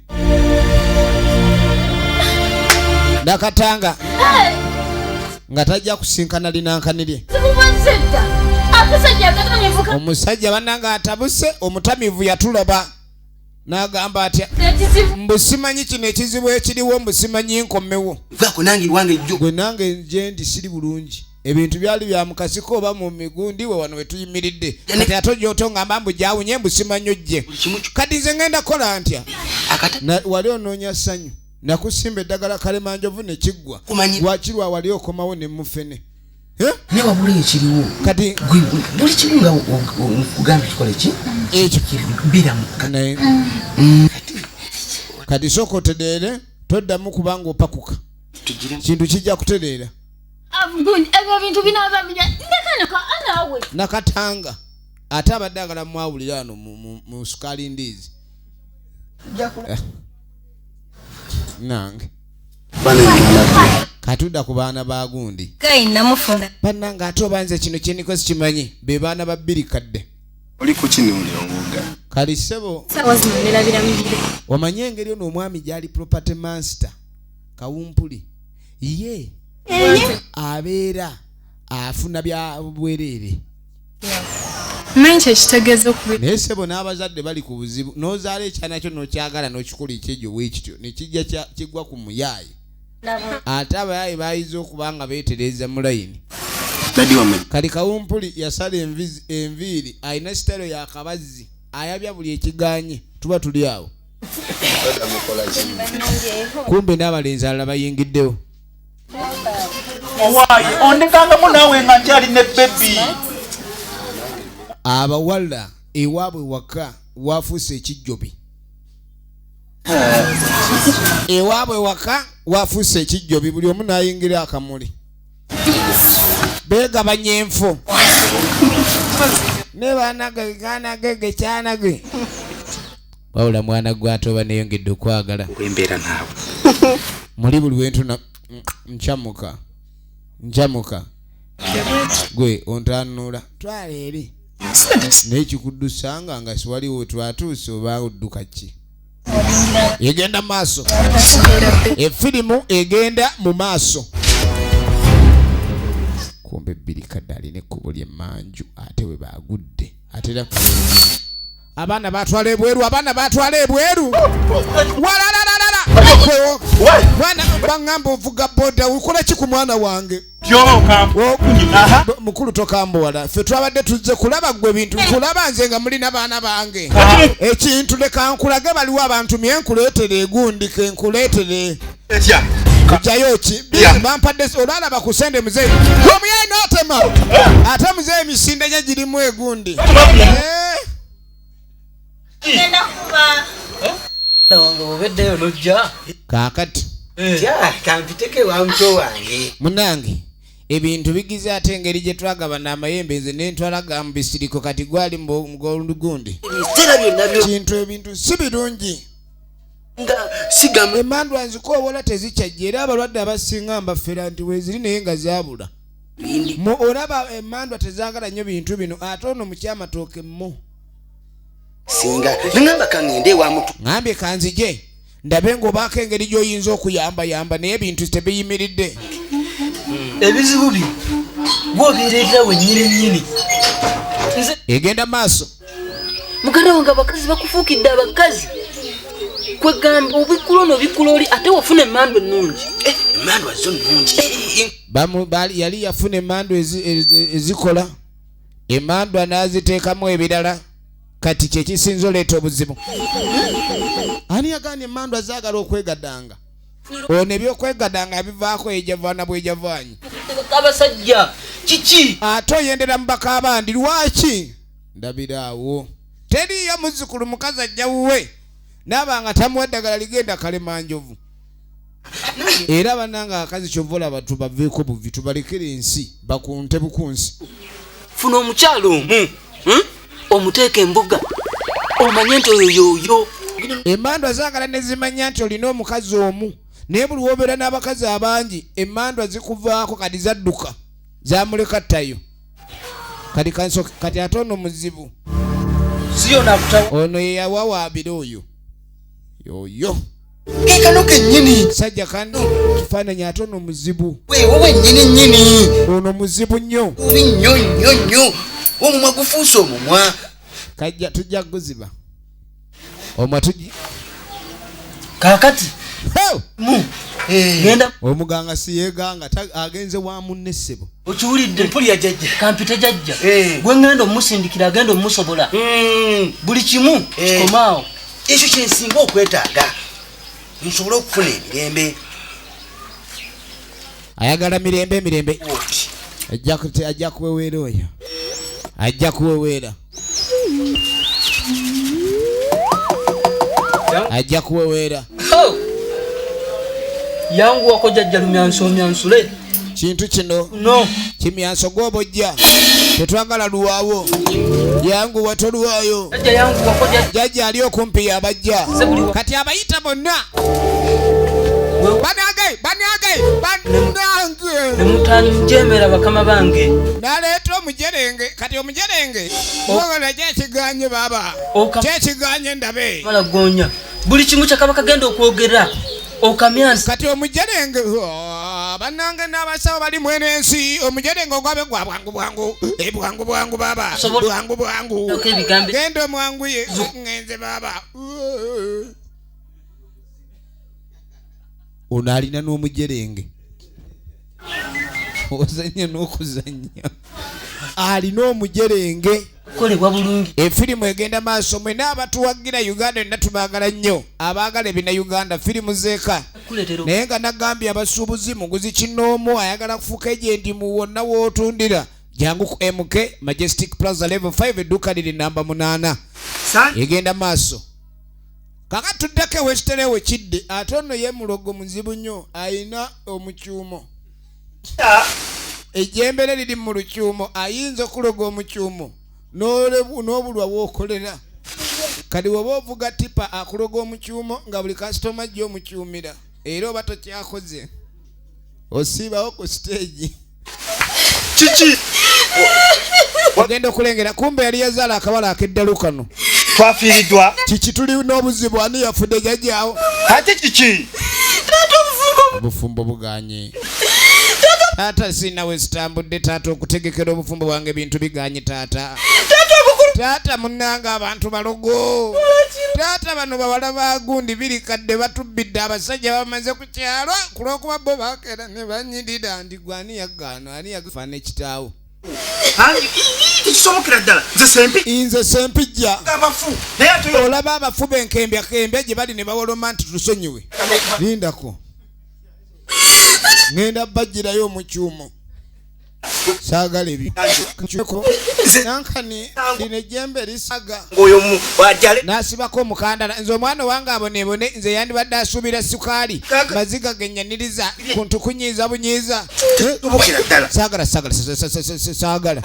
Nakatanga nga tajja kusinkana linankanirye. Omusajja bannange atabuse, omutamiivu yatulaba. N'agamba atya? Mbu simanyi kino ekizibu ekiriwo, mbu simanyi nkomewo. Vaako nange wange jjo. Gwe nange nje ndi siri bulungi. Ebintu byali bya mukasiko oba mu migundi we wano we tuyimiridde. Kati ate ojja otongamba mbu gyawunye mbu simanyi ojje. Kati nze ngenda kukola ntya? Wali onoonya ssanyu. Nakusimba eddagala kalemanjovu ne kiggwa. Wakirwa wali okomawo ne mufene. Ne wabula ekiriwo. Kati buli kimu nga nkugambye tukole ki? Ekyo. Beera mu Naye. Kati sooka otereere, toddamu kubanga opakuka. Kintu kijja kutereera. Ebyo bintu binaaba bina. Ndeka naawe. Nakatanga ate abadde agala mwawulira wano mu sukaali ndiizi. Nange. Katudda ku baana ba gundi. Gayi namufuna. Bannange ate oba nze kino kye ndiko sikimanyi, be baana ba bbiri kadde. Oli ku kinuuliro ng'oga. Kali ssebo. Ssaawa zino nerabira mubiri. Omanyi engeri ono omwami gy'ali property master Kawumpuli. Ye abeera afuna bya bwereere. Manyi kye kitegeeza okubi- Naye ssebo n'abazadde bali ku buzibu, n'ozaala ekyana kyo n'okyagala n'okikola ekyegyo bwe kityo, ne kijja kigwa ku muyaaye. Ate abayaaye bayize okuba nga beetereeza mu layini. Daddy wammwe. Kati Kawumpuli yasala enviiri, alina sitayiro ya kabazzi, ayabya buli ekiganye, tuba tuli awo. Kumbe n'abalenzi abalala bayingiddewo. Owaaye, ondekangamu naawe nga nkyali ne baby. Abawala ewaabwe waka wafuuse ekijjobi. Ewaabwe waka wafuuse ekijjobi, buli omu n'ayingira akamuli. Beegabanya enfo. Ne baanage, gaanage, gekyanage. Wabula mwana gwe ate oba neeyongedde okwagala. Wembeera naawe. Muli buli wentuna nchamuka. Nchamuka. Gwe ontanula. Twala eri. Naye kikuddusanga nga siwaliwo twatuuse oba odduka ki? Egenda mu maaso. Efirimu egenda mu maaso. Kumbe bbiri kadde alina ekkubo ly'emmanju ate we baagudde. Ate era abaana batwala ebweru, abaana batwala ebweru. Walalalala. Mwana bangamba ovuga boda, okola ki ku mwana wange? Mukulu tokambuwala. Ffe twabadde tuzze kulaba ggwe bintu, kulaba nze nga mulina baana bange. Ekintu leka nkulage, baliwo abantu mye nkuleetere egundi ke nkuleetere. Kujjayo ki? Bampadde olwalaba ku ssente muzeeyi. Omuyayi n'atema. Ate muzeeyi emisinde gye girimu egundi. Kaakati. Kampiteko ewa muto wange. Munnange, ebintu bigize ate engeri gye twagabana amayembe nze ne ntwala ga mu bisiriko kati gwali mu gundi. Ebiseera byonna byo- Kintu ebintu si birungi. Nga sigamba- Emandwa nzikoowola tezikyajja era abalwadde abasinga mbafera nti weeziri naye nga zaabula. Mu olaba emandwa tezaagala nnyo bintu bino ate ono mukyamatooke mmo. Singa nangamba kangende ewa mutu. Ngambye kanzije ndabe ng'obaako engeri gy'oyinza okuyambayamba naye ebintu tebiyimiridde. Ebizibu bino gw'obireetera wennyini nnyini. Nze- Egenda maaso. Muganda wange abakazi bakufuukidde abakazi. Kwegamba obikkula ono obikkula oli ate wafuna emmandu ennungi. Emmandu zo nnungi. Yali yafuna emmandu ezikola. Emmandu n'aziteekamu ebirala. Kati kye kisinza oleeta obuzibu. Ani yagaanye emmandu azaagala okwegadanga? Ono ebyokwegadanga bivaako ejavaana bwejavaanyi. Abasajja kiki? Ate oyendera mu baka abandi lwaki? Ndabira awo. Teriiyo muzzukulu mukazi ajja wuwe. N'aba nga tamuwa eddagala ligenda kalemanjovu. Era bannange abakazi ky'ova olaba tubaveeko buvi, tubalekere ensi, bakunte bukunsi. Funa omukyala omu, Omuteeke embuga, omanye nti oyo y'oyo. Emmandwa zaagala ne zimanya nti olina omukazi omu, naye buli w'obeera n'abakazi abangi, emmandwa zikuvaako kati zadduka, zamuleka ttayo. Kati kanso, kati ate ono muzibu. Siyo nakuta- Ono ye yawawaabira oyo. Yoyo. Ke kano kennyini. Sajja kano kifaananyi ate ono muzibu. Weewo wennyini nnyini. Ono muzibu nnyo. Bubi nnyo nnyo nnyo. Omumwa gufuuse omumwa. Kajja tujja kuguziba. Omwatugi Kakati mu genda omuganga si yeganga agenze wa munne ssebo. Okiwulidde mpulira jjajja. Kampite jjajja. Gwe ngenda omusindikira agenda omusobola. Buli kimu kikomaawo. Ekyo kye nsinga okwetaaga. Nsobole okufuna emirembe. Ayagala mirembe mirembe. Ajja kuweweera oyo. Ajja kuweweera. Ajja kuweweera. Yangu wako jjajja lumyanso myansule. Kintu kino no kimyanso gw'obojja tetwagala luwaawo. Yangu watoluwaayo. Jjajja yangu wako jjajja ali okumpi y'abajja. Kati abayita bonna. Banange banange banange. Ne mutanjemera bakama bange. Naleeta omujerenge kati omujerenge ogala kyekiganye baba. Kyekiganye ndabe. Mala gonya. Buli kimu kya kabaka genda okwogera. Okamyansa. Kati omujerenge banange n'abasawo bali mwene ensi omujerenge ogwabe gwa bwangu bwangu. Bwangu bwangu baba. Bwangu bwangu. Genda omwanguye ngenze baba. Ono alina n'omujerenge. Ozannya n'okuzannya. Alina omujerenge. Kolebwa bulungi. Efirimu egenda maaso mwena abatuwagira Uganda yonna tubaagala nnyo. Abaagala ebina Uganda firimu zeeka. Naye nga nagambye abasuubuzi muguzi kinoomu ayagala kufuuka ejendi mu wonna w'otundira. Jangu ku MK Majestic Plaza level 5 edduuka liri namba 8. Egenda maaso. Kaka tuddako ewesiterewe kidde ate ono ye mulogo muzibu nnyo ayina omukyumo. Ejjembere liri mu lukyumo ayinza okuloga omukyumo n'obulwa w'okolera. Kati bw'oba ovuga tipa akuloga omukyumo nga buli kasitoma ajja omukyumira era oba tokyakoze osiibawo ku siteegi. Kiki? Ogenda okulengera kumbe yali yazaala akawala ak'eddalu kano. Twafiiriddwa. Kiki tuli n'obuzibu ani yafudde jjajjaawo? Ate kiki? Obufumbo buganye. Taata sina we sitambudde taata okutegekera obufumbo bwange ebintu biganye taata. Taata munnange abantu balogo. Taata bano bawala ba gundi biri kadde batubbidde abasajja bamaze ku kyalo ku lw'okuba bo bakeera ne banyirira ndi gwe ani yagaana ani yagafaana ekitaawo. Tekisobokera ddala nze sempi. Nze sempijja. Abafu. Naye ate olaba abafu benkembya gye bali ne bawoloma nti tusonyiwe. Lindako. Ngenda bajjirayo omukyumo. Saagala ebyo. Nankani lino ejjembe lisaga. N'asibako omukandala. Nze omwana wange aboneebone nze yandibadde asuubira sukaali. Maziga genyaniriza kuntu kunyiiza bunyiiza. Saagala saagala saagala.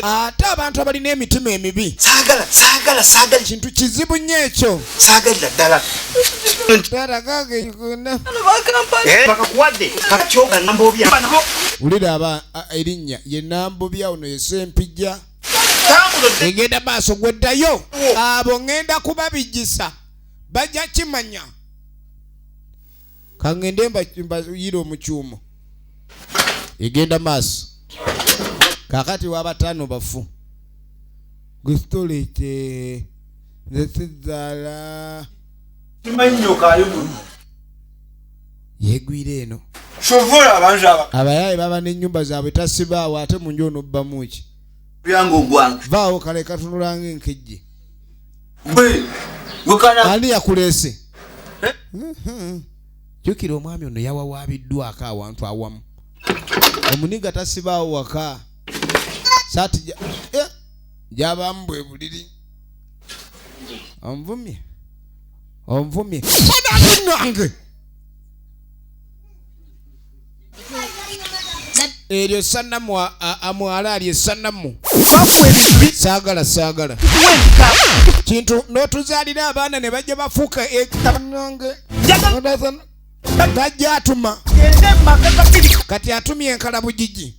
Ate abantu abalina emitima emibi. Saagala saagala saagala. Kintu kizibu nnyo ekyo. Saagalira ddala. Bakakuwadde. Wulira aba erinnya ye Nambobya ono ye Ssempijja. Egenda maaso gweddayo abo ŋŋenda kubabijjisa bajja kimanya. Kaŋŋende mbayire omukyumo. Egenda maaso. Kaakati w'abataano bafu. Gusitolete nze sizaala. Yeegwira eno. Abayaaye baba n'ennyumba zaabwe tasibaawo ate mu nju onobbamu ki? Vaawo kale katunula ng'enkejje. Ani yakuleese? Jjukira omwami ono yawawaabiddwako awantu awamu. Omuniga tasibaawo waka. Saati gy'abaamu bwe buliri. Onvumye. Onvumye. Nange. Eryo sanamu amwala alye sanamu. Saagala saagala. Kintu n'otuzaalira abaana ne bajja bafuuka nange. Bajja atuma. Kati atumye enkalabugigi.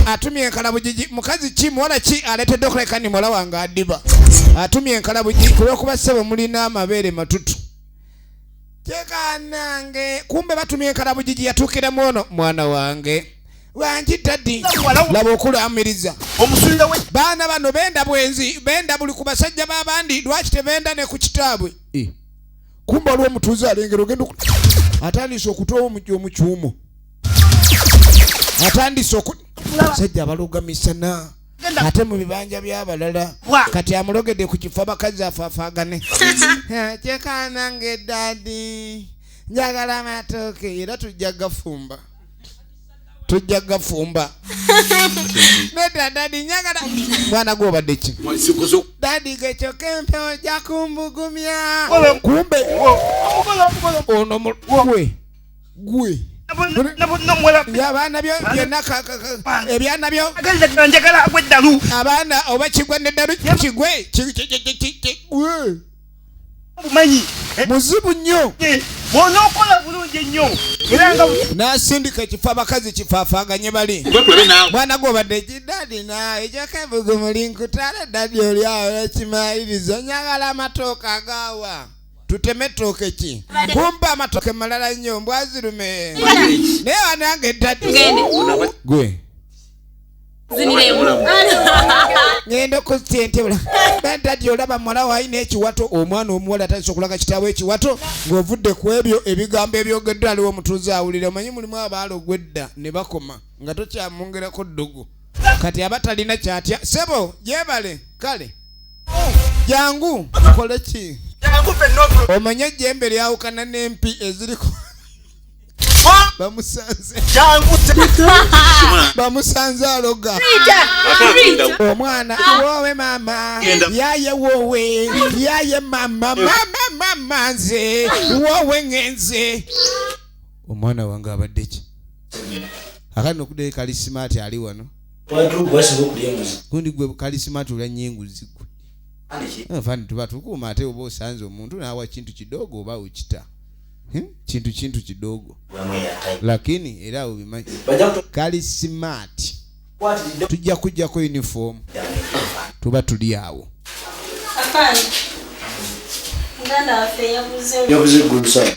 Atumye enkalabugigi. Mukazi ki muwala ki aleetedde okuleka ni muwala wange addiba. Atumye enkalabugigi ku lw'okuba ssebo mulina amabeere matutu. Kyekanange kumbe batumye enkalabugigi yatuukiramu ono mwana wange. Wangi daddy laba okulamiriza. Baana bano benda bwenzi benda buli ku basajja b'abandi lwaki tebenda ne ku kitaabwe. Kumbe waliwo omutuuze alengera ogenda atandise okutowa omukyumo. Atandise oku sajja abaloga misana ate mu bibanja by'abalala. Kati amulogedde ku kifo abakazi afaafaagane. Kyekaanange dadi njagala amatooke era tujja gafumba. Tujja gafumba. Nedda dadi njagala. Mwana gwe obadde ki? Dadi gwe kyokka empewo ojja kumbugumya. Kumbe ono gwe gwe. Abaana byo byonna ebyana byo abaana oba kigwa neddalu kigwe kigwe. Muzibu nnyo. Bw'onookola bulungi ennyo era nga n'asindika ekifo abakazi kifaafaaganye bali. Mwana gwe obadde ki dadi naawe kyokka ebbugumu linkutala dadi oli awo ekimalirizo njagala amatooke agaawa. Tuteme ettooke ki? Kumbe amatooke malala nnyo mbwazirume. Naye wanange dadi. Gwe. Ngenda okuzitentebula. Dadi olaba muwala wo alina ekiwato, omwana omuwala atandise okulaga kitaawe ekiwato ng'ovudde ku ebyo ebigambo ebyogeddwa aliwo omutuuze awulira. Omanyi mulimu abaalogwa edda ne bakoma nga tokyamwongerako ddogo. Kati aba talina kyatya. Ssebo gyebale kale jangu nkole ki? Omanye ejjembe lyawukana n'empi eziriko. Bamusanze. Bamusanze aloga. Omwana wowe mama yaye wowe yaye mama mama mama nze wowe ngenze. Omwana wange abadde ki? Akano okudde kali smart ali wano. Gundi gwe kali smart olya nnyo enguzi gwe. Fani tuba tukuuma ate oba osanze omuntu n'awa kintu kidogo oba okita. Kintu kidogo. Lakini era obimanyi. Kali smart. Tujja kujjako uniform. Tuba tuli awo.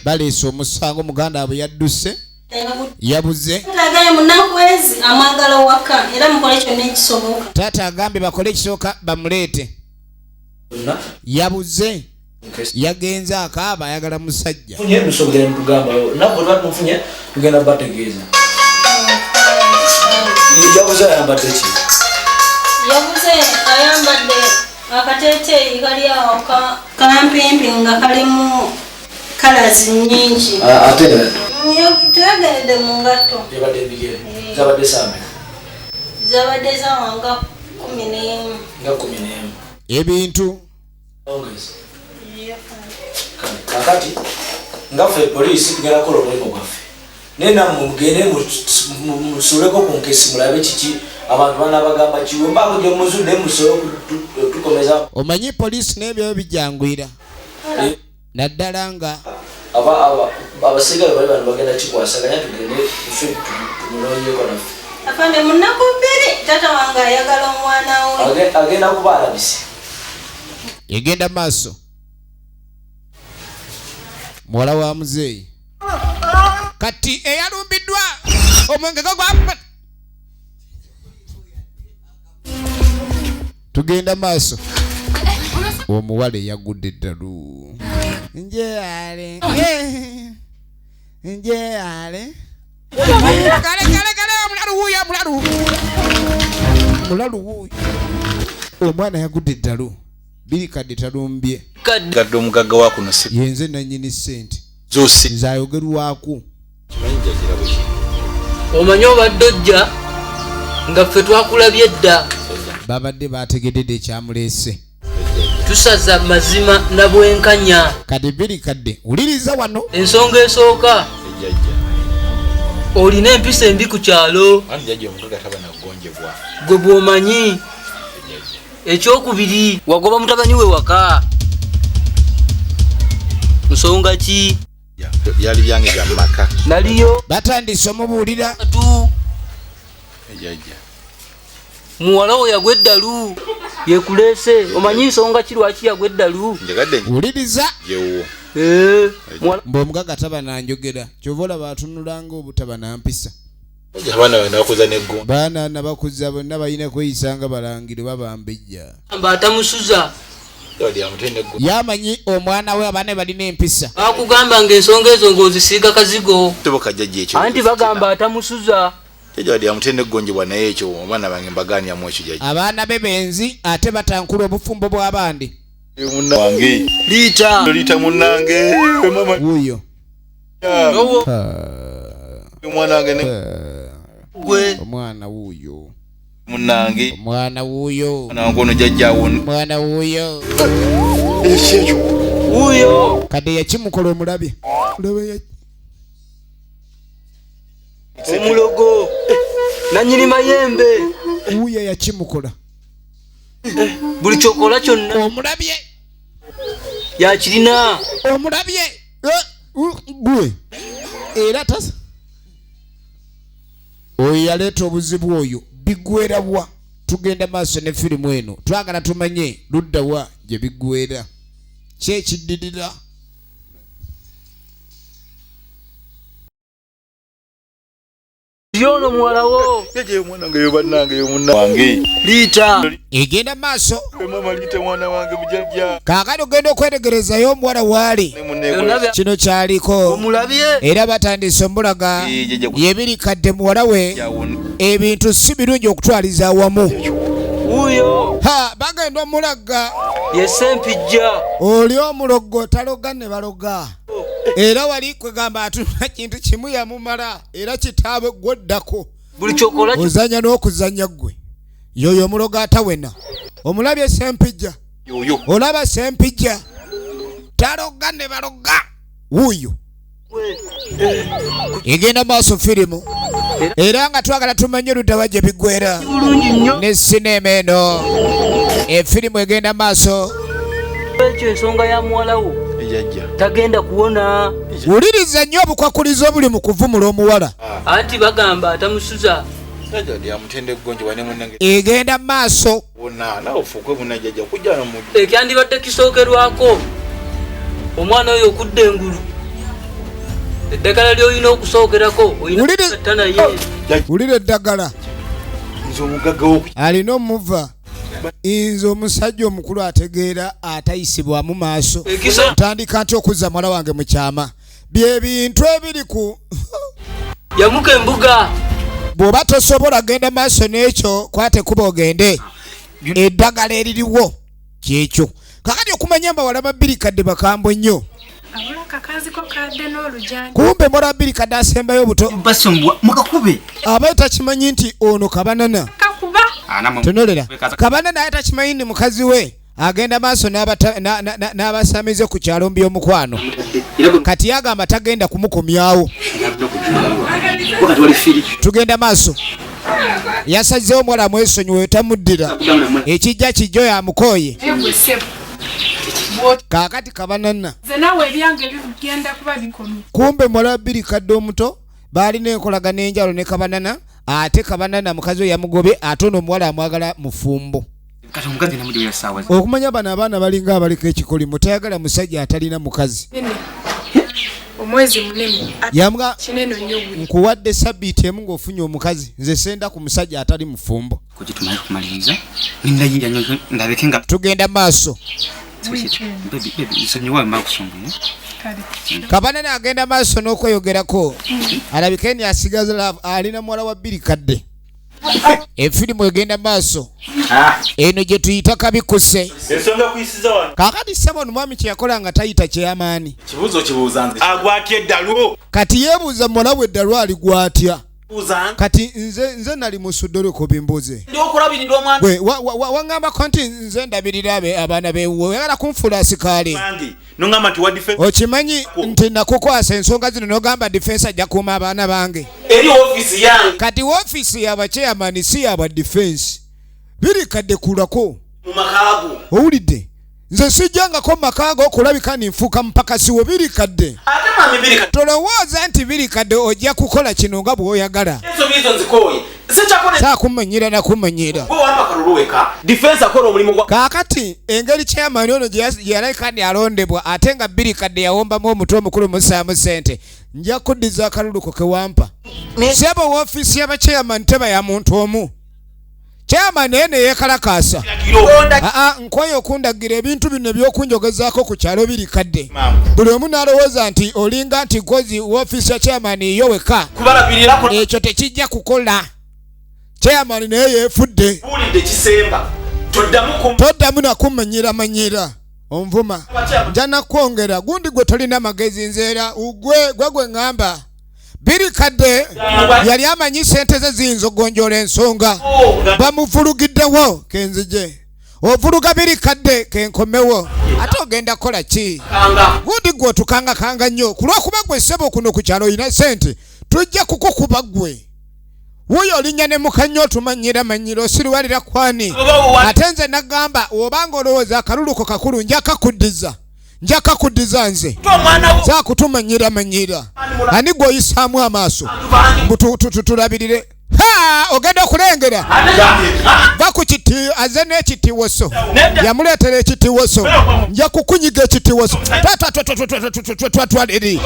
Baleese omusango muganda abwe yadduse. Yabuze. Taata agambye bakole ekisooka bamuleete. Yabuze. Yagenze akaaba ayagala musajja. Yabuze ayambadde akateeteeyi kali awo kampimpi nga kalimu colors nnyingi. Ate teyagendedde mu ngatto. Yabadde ebigere. Zabadde sambe. Zabadde zawa nga 11. Nga 11. Ebintu. Ongeza. Kakati nga ffe poliisi tugenda kukola omulimu gwaffe. Naye nammwe mugende musuleko ku nkesi mulabe kiki abantu banaabagamba ki. Bwe mbaako gye muzudde musobole okutukomeza. Omanyi poliisi n'ebyo bijanguyira. Naddala nga abaserikale bali bano bagenda kikwasaganya tugende ffe tumunoonyeeko naffe. Afande mu nnaku bbiri taata wange ayagala omwana we. Agenda kuba alabise. Egenda maaso. Muwala wa muzeeyi. Kati eyalumbiddwa omwenge gwa tugenda maaso. Omuwala eyagudde eddalu. Njeale. Njeale. Kale kale kale omulalu wuuyo omulalu. Omulalu wuuyo. Omwana yagudde eddalu. Biri kadde talumbye. Kadde omugagga wa kuno si. Yenze nannyini ssente. Zose. Nze ayogerwako. Kimanyi jjajja bwe kiri. Omanyi obadde ojja nga ffe twakulabye dda. Babadde baategedde ekyamuleese. Tusaza mazima na bwenkanya. Kati biri kadde wuliriza wano. Ensonga esooka. Olina empisa embi ku kyalo. Anti jjajja omugagga taba na kugonjebwa. Gwe bw'omanyi. Ekyokubiri wagoba mutabani we waka. Nsonga ki? Byali byange bya maka. Naliyo. Batandise omubuulira. Jjajja. Muwala wo yagwa eddalu. Yekuleese. Omanyi nsonga ki lwaki yagwa eddalu? Njagadde. Wuliriza. Yewuwo. Mbu omugagga taba nanjogera. Ky'ova olaba atunulanga obutaba na mpisa. Abaana bano bakuza n'eggondo. Baana nabakuza bonna balina kweyisa nga balangira oba bambejja. Mba atamusuza. Yamanyi omwana we, abaana balina empisa. Bakugamba ng'ensonga ezo ng'ozisiiga kazigo. Toboka jjajja, ekyo Anti bagamba atamusuza. Jjajja wadde yamutende okugonjebwa, naye ekyo abaana bange mbaganyamu ekyo, jjajja. Abaana be benzi ate batankula obufumbo bw'abandi. Wange. Liita. Liita munnange. Mama. Wuuyo. Omwana wange ne Gwe. Omwana wuuyo. Munnange. Omwana wuuyo. Omwana wange ono jjajjaawo. Omwana wuuyo. Ekyo. Wuuyo. Kadde yakimukola omulabye. Omulogo. Nanyini mayembe. Wuuyo yakimukola. Buli kyokola kyonna. Omulabye. Yakirina. Omulabye. Gwe. Era tas. Oyo yaleeta obuzibu oyo bigwera wa? Tugenda maaso ne firimu eno, twagala tumanye ludda wa gye bigwera, ki ekiddirira. Yono muwalawo. Jjajja omwana wange yo bannange yo munna wange. Liita. Egenda maaso. Mama liita mwana wange mujjajja. Kaakati ogenda okwetegerezayo omuwala waali kino kyaliko. Omulabye. Era batandise omulaga yebirikadde muwala we, ebintu si birungi okutwaliza awamu. Wuuyo. Ha, bagenda omulaga. Ye Ssempijja. Oli omulogo taloga ne baloga. Era wali kwegamba atuna kintu kimu yamumala era kitaabwe gwoddako. Buli kyokola ozanya n'okuzanya ggwe. Yoyo omulogo atawena. Omulabye Ssempijja. Yoyo. Olaba Ssempijja. Taloga ne baloga. Wuuyo. Egenda maaso firimu. Era nga twagala tumanye oludda gye biggwera. Ne sinema eno. Efirimu egenda maaso. Ekyo ensonga ya muwala wo. Jjajja. Tagenda kuwona. Wuliriza nnyo obukwakulizo obuli mu kuvumula omuwala. Anti bagamba atamusuza. Jjajja wadde yamutende okugonjebwa ne munnange. Egenda maaso. Wonna naawe ofuuke munna jjajja kujja no mu. Ekyandibadde kisookerwako omwana oyo okudda engulu. Eddagala ly'olina okusookerako olina okugatta naye. Wulira eddagala. Nze omugagga w'oku- Alina omuva. Nze omusajja omukulu ategeera atayisibwamu maaso. Ekisa- Ntandika ntya okuzza muwala wange mu kyama? Bye bintu ebiri ku Yamuka embuga. Bw'oba tosobola genda maaso n'ekyo, kwata ekkubo ogende. Eddagala eririwo kyekyo. Kakati okumanya mbawala babiri kadde bakambwe nnyo. Abula kakazi ko kadde n'olujanja. Kumbe muwala babiri kadde asembayo obuto. Basumbuwa mukakube. Abaye takimanyi nti ono kabanana. Kakuba. Tunolera. Kabanana aye takimanyi ni mukazi we. Agenda maaso n'abasamize ku kyalo by'omukwano. Kati yagamba tagenda kumukomyawo. Tugenda maaso. Yasazeewo omuwala amwesonyiwe tamuddira. Ekijja kijjo yamukooye. Egwe ssebo. Kaakati kabanana. Nze naawe ebyange bigenda kuba bikomye. Kumbe muwala bbiri kadde omuto baalina enkolagana enjawulo ne kabanana, ate kabanana mukazi we yamugobye, ate ono omuwala amwagala mufumbo. Kati omukazi namudibira ssaawa zi. Okumanya bano abaana balinga abaliko ekikolimo, tayagala musajja atalina mukazi. Nene. Omwezi munene. Yamwa Kinene nnyo gwe. Nkuwadde sabbiiti emu ng'ofunye omukazi, nze senda ku musajja atali mufumbo. Kujja tumale kumaliriza, nindayira nnyo ndabike nga Tugenda maaso. Baby, baby, nsonyiwa mba nkusumbuye. Kale. Kabanana agenda maaso n'okweyogerako. Alabike ni asigaza love, alina muwala wa bbiri kadde. Efirimu egenda maaso. Eno gye tuyita kabikuse. Ensonga kuyisiza wano. Kaakati ssebo ono mwami kye yakola nga tayita kyeyamaani. Kibuuzo kibuuza nze. Agwatya eddalu. Kati yeebuuza muwala we eddalu aligwatya. Buuza. Kati nze nali musudde olwo bimbuuze. Ndi okulabirira omwana. Gwe, waŋŋambako nti nze ndabirira abaana b'ewuwo, oyagala kunfuula asikaali. Bangi. Nongamba nti wa defense. Okimanyi nti nakukwasa ensonga zino n'ogamba defense ajja kuuma abaana bange. Eri woofiisi yange. Kati woofiisi y'aba chairman si y'aba defense. Biri kadde kulako. Mu maka go. Owulidde? Nze sijjangako mu maka go okulabika ni nfuuka mupakasi wo biri kadde. Ate mwami biri kadde. Tolowooza nti biri kadde ojja kukola kino nga bw'oyagala. Ensobi ezo nzikooye. Sikyakole. Saakumanyira na kumanyira. Gwe wampa kalulu weka. Defense akola omulimu gwa. Kaakati engeri chairman ono gye yalabika nti alondebwa ate nga bbiri kadde yawombamu omutwe omukulu mussaamu ssente. Nja kuddiza akalulu ko ke wampa. Ssebo woofiisi y'aba chairman teba ya muntu omu. Chairman naye neyekalakaasa. Aa, nkwaye okundagira ebintu bino ebyokunjogezaako ku kyalo biri kadde. Buli omu n'alowooza nti olinga nti nkozi woofiisi ya chairman yo weka. Ekyo tekijja kukola. Chairman naye yeefudde. Toddamu nakumanyira manyira. Onvuma. Nja nakwongera gundi gwe tolina magezi nzeera gwe gwe ŋŋamba. Biri kadde yali amanyi ssente ze ziyinza okugonjoola ensonga. Bamuvulugiddewo kenzije. Ovuluga biri kadde kenkomewo. Ate ogenda kukola ki? Gundi gwe otukangakanga nnyo. Ku lw'okuba gwe ssebo kuno ku kyalo olina ssente, tujja kukukuba ggwe. Wuuyo olinnya ne mukannyo otumanyira manyira osiriwalira kwani. Ate nze nagamba obanga olowooza akalulu ko kakulu nja kakuddiza. Nja kakuddiza nze. Zaakutumanyira manyira. Ani gw'oyisaamu amaaso? Tulabirire. Ha! Ogenda okulengera. Va ku kiti aze n'ekitiwoso. Yamuleetera ekitiwoso. Nja kukunyiga ekitiwoso. Twatwala eri.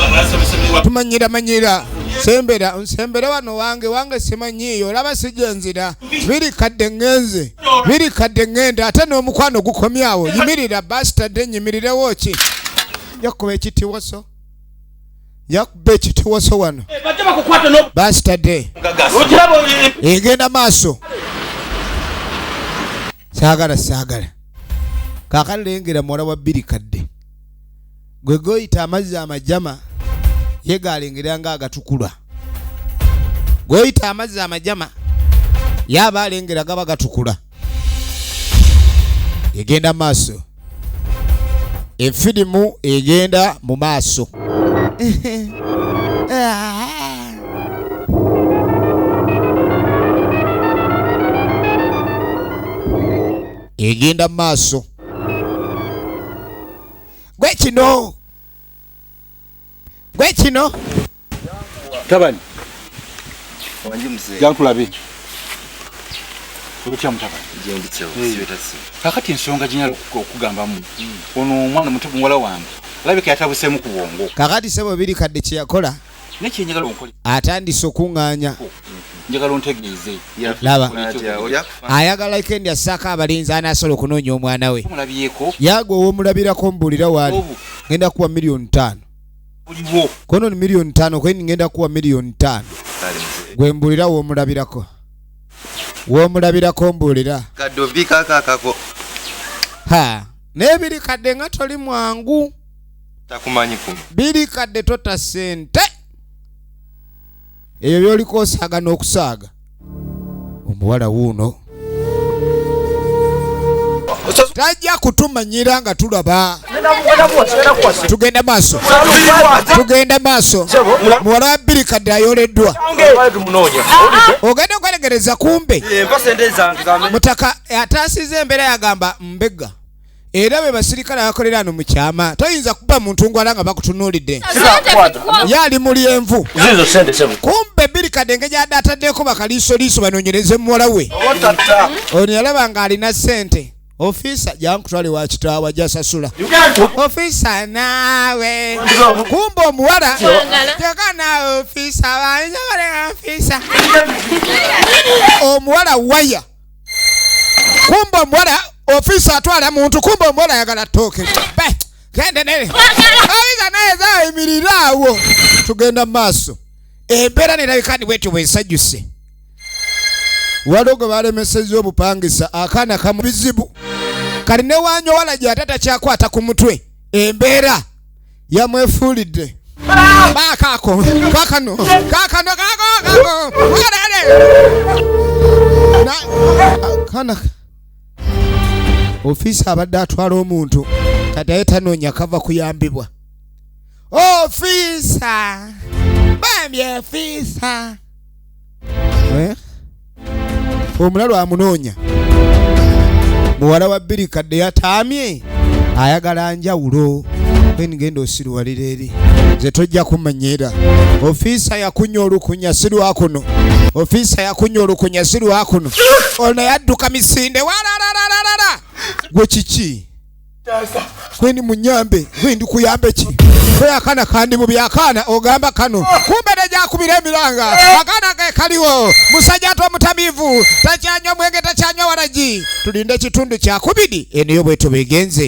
Tumanyira manyira. Sembera, nsembera wano wange wange simanyiiyo olaba sijja nzira. Biri kadde ŋŋenze. Biri kadde ŋŋenda ate n'omukwano gukomyawo. Yimirira bastard nnyimirirewo ki? Nja kukuba ekitiwoso. Nja kuba ekitiwoso wano. Bastard. Egenda maaso. Saagala saagala. Kaakano lengera muwala wa bbiri kadde. Gwe goyita amazzi amajama ye galengera nga agatukula. Goyita amazzi amajama yaba alengera gaba gatukula. Egenda maaso. Efirimu egenda mu maaso. Egenda maaso. Gwe kino. Gwe kino. Tabani. Jankulabe. Otya mutabani? Kakati ensonga gye okugambamu. Ono omwana muto muwala wange. Alabika yatabuseemu ku bwongo. Kakati ssebo biri kadde kye yakola. Naye onkole. Atandise okuŋŋaanya. Njagala ontegeeze. Laba. Ayagala Ikendi assaako abalinzi anaasobola okunoonya omwana we. Omulabyeko. Yagwe ow'omulabirako mbuulira waali. Ngenda kuwa 5,000,000. Kono ni 5,000,000 kweni ngenda kuwa 5,000,000. Gwe mbuulira w'omulabirako. W'omulabirako mbuulira. Kadobi kakakako. Ha, naye biri kadde nga toli mwangu. Takumanyi kuno. Biri kadde tota ssente. Ebyo by'oliko osaaga n'okusaaga. Omuwala wuuno. Tajja kutumanyira nga tulaba. Tugenda maaso. Tugenda maaso. Muwala wa bbiri kadde ayoleddwa. Ogenda okweregereza kumbe. Mutaka ataasiza embeera yagamba mbega. Era be basirikale abakolera wano mu kyama. Toyinza kuba muntu ngwala nga bakutunuulidde. Ye ali mu lyenvu. Kumbe bbiri kadde engeri gy'adde ataddeko bakaliisoliiso banoonyereze muwala we. Ono yalaba ng'alina ssente. Ofisa jankutwale wa kitaawa gy'asasula. Ofisa naawe. Kumbe omuwala kyokka naawe ofisa banjagala ofisa. Omuwala waya. Kumbe omuwala ofisa atwala muntu kumbe omuwala ayagala ttooke. Gende nene. Ofisa naye zaayimirira awo. Tugenda mu maaso. Embeera nerabika ni bwetyo bwesajjuse. Waliwo gwe balemesezza obupangisa akaana kamu bizibu. Kali ne wanyowala gy'ate takyakwata ku mutwe. Embeera yamwefuulidde. Baakaako kaakano kaakano kaako kaako. Akaana ofiisa abadde atwala omuntu kati aye tanoonya kava kuyambibwa. Ofiisa bambi ofiisa. Omulalu amunoonya. Muwala wa bbiri kadde yataamye ayagala njawulo. Ngenda osiruwalira eri. Nze tojja kumanyira. Ofiisa yakunya olukunya si lwakuno. Ofiisa yakunya olukunya si lwakuno. Ono yadduka misinde walalalalala. Gwe kiki? Kweni munyambe, gwendi kuyambe ki? Kwe akaana kandi mu byakaana ogamba kano kumbe nejakubira emiranga akaana ge kaliwo. Musajja ate omutamiivu takyanywa mwenge, takyanywa waragi. Tulinde ekitundu kyakubiri eniyo bwetu bigenze.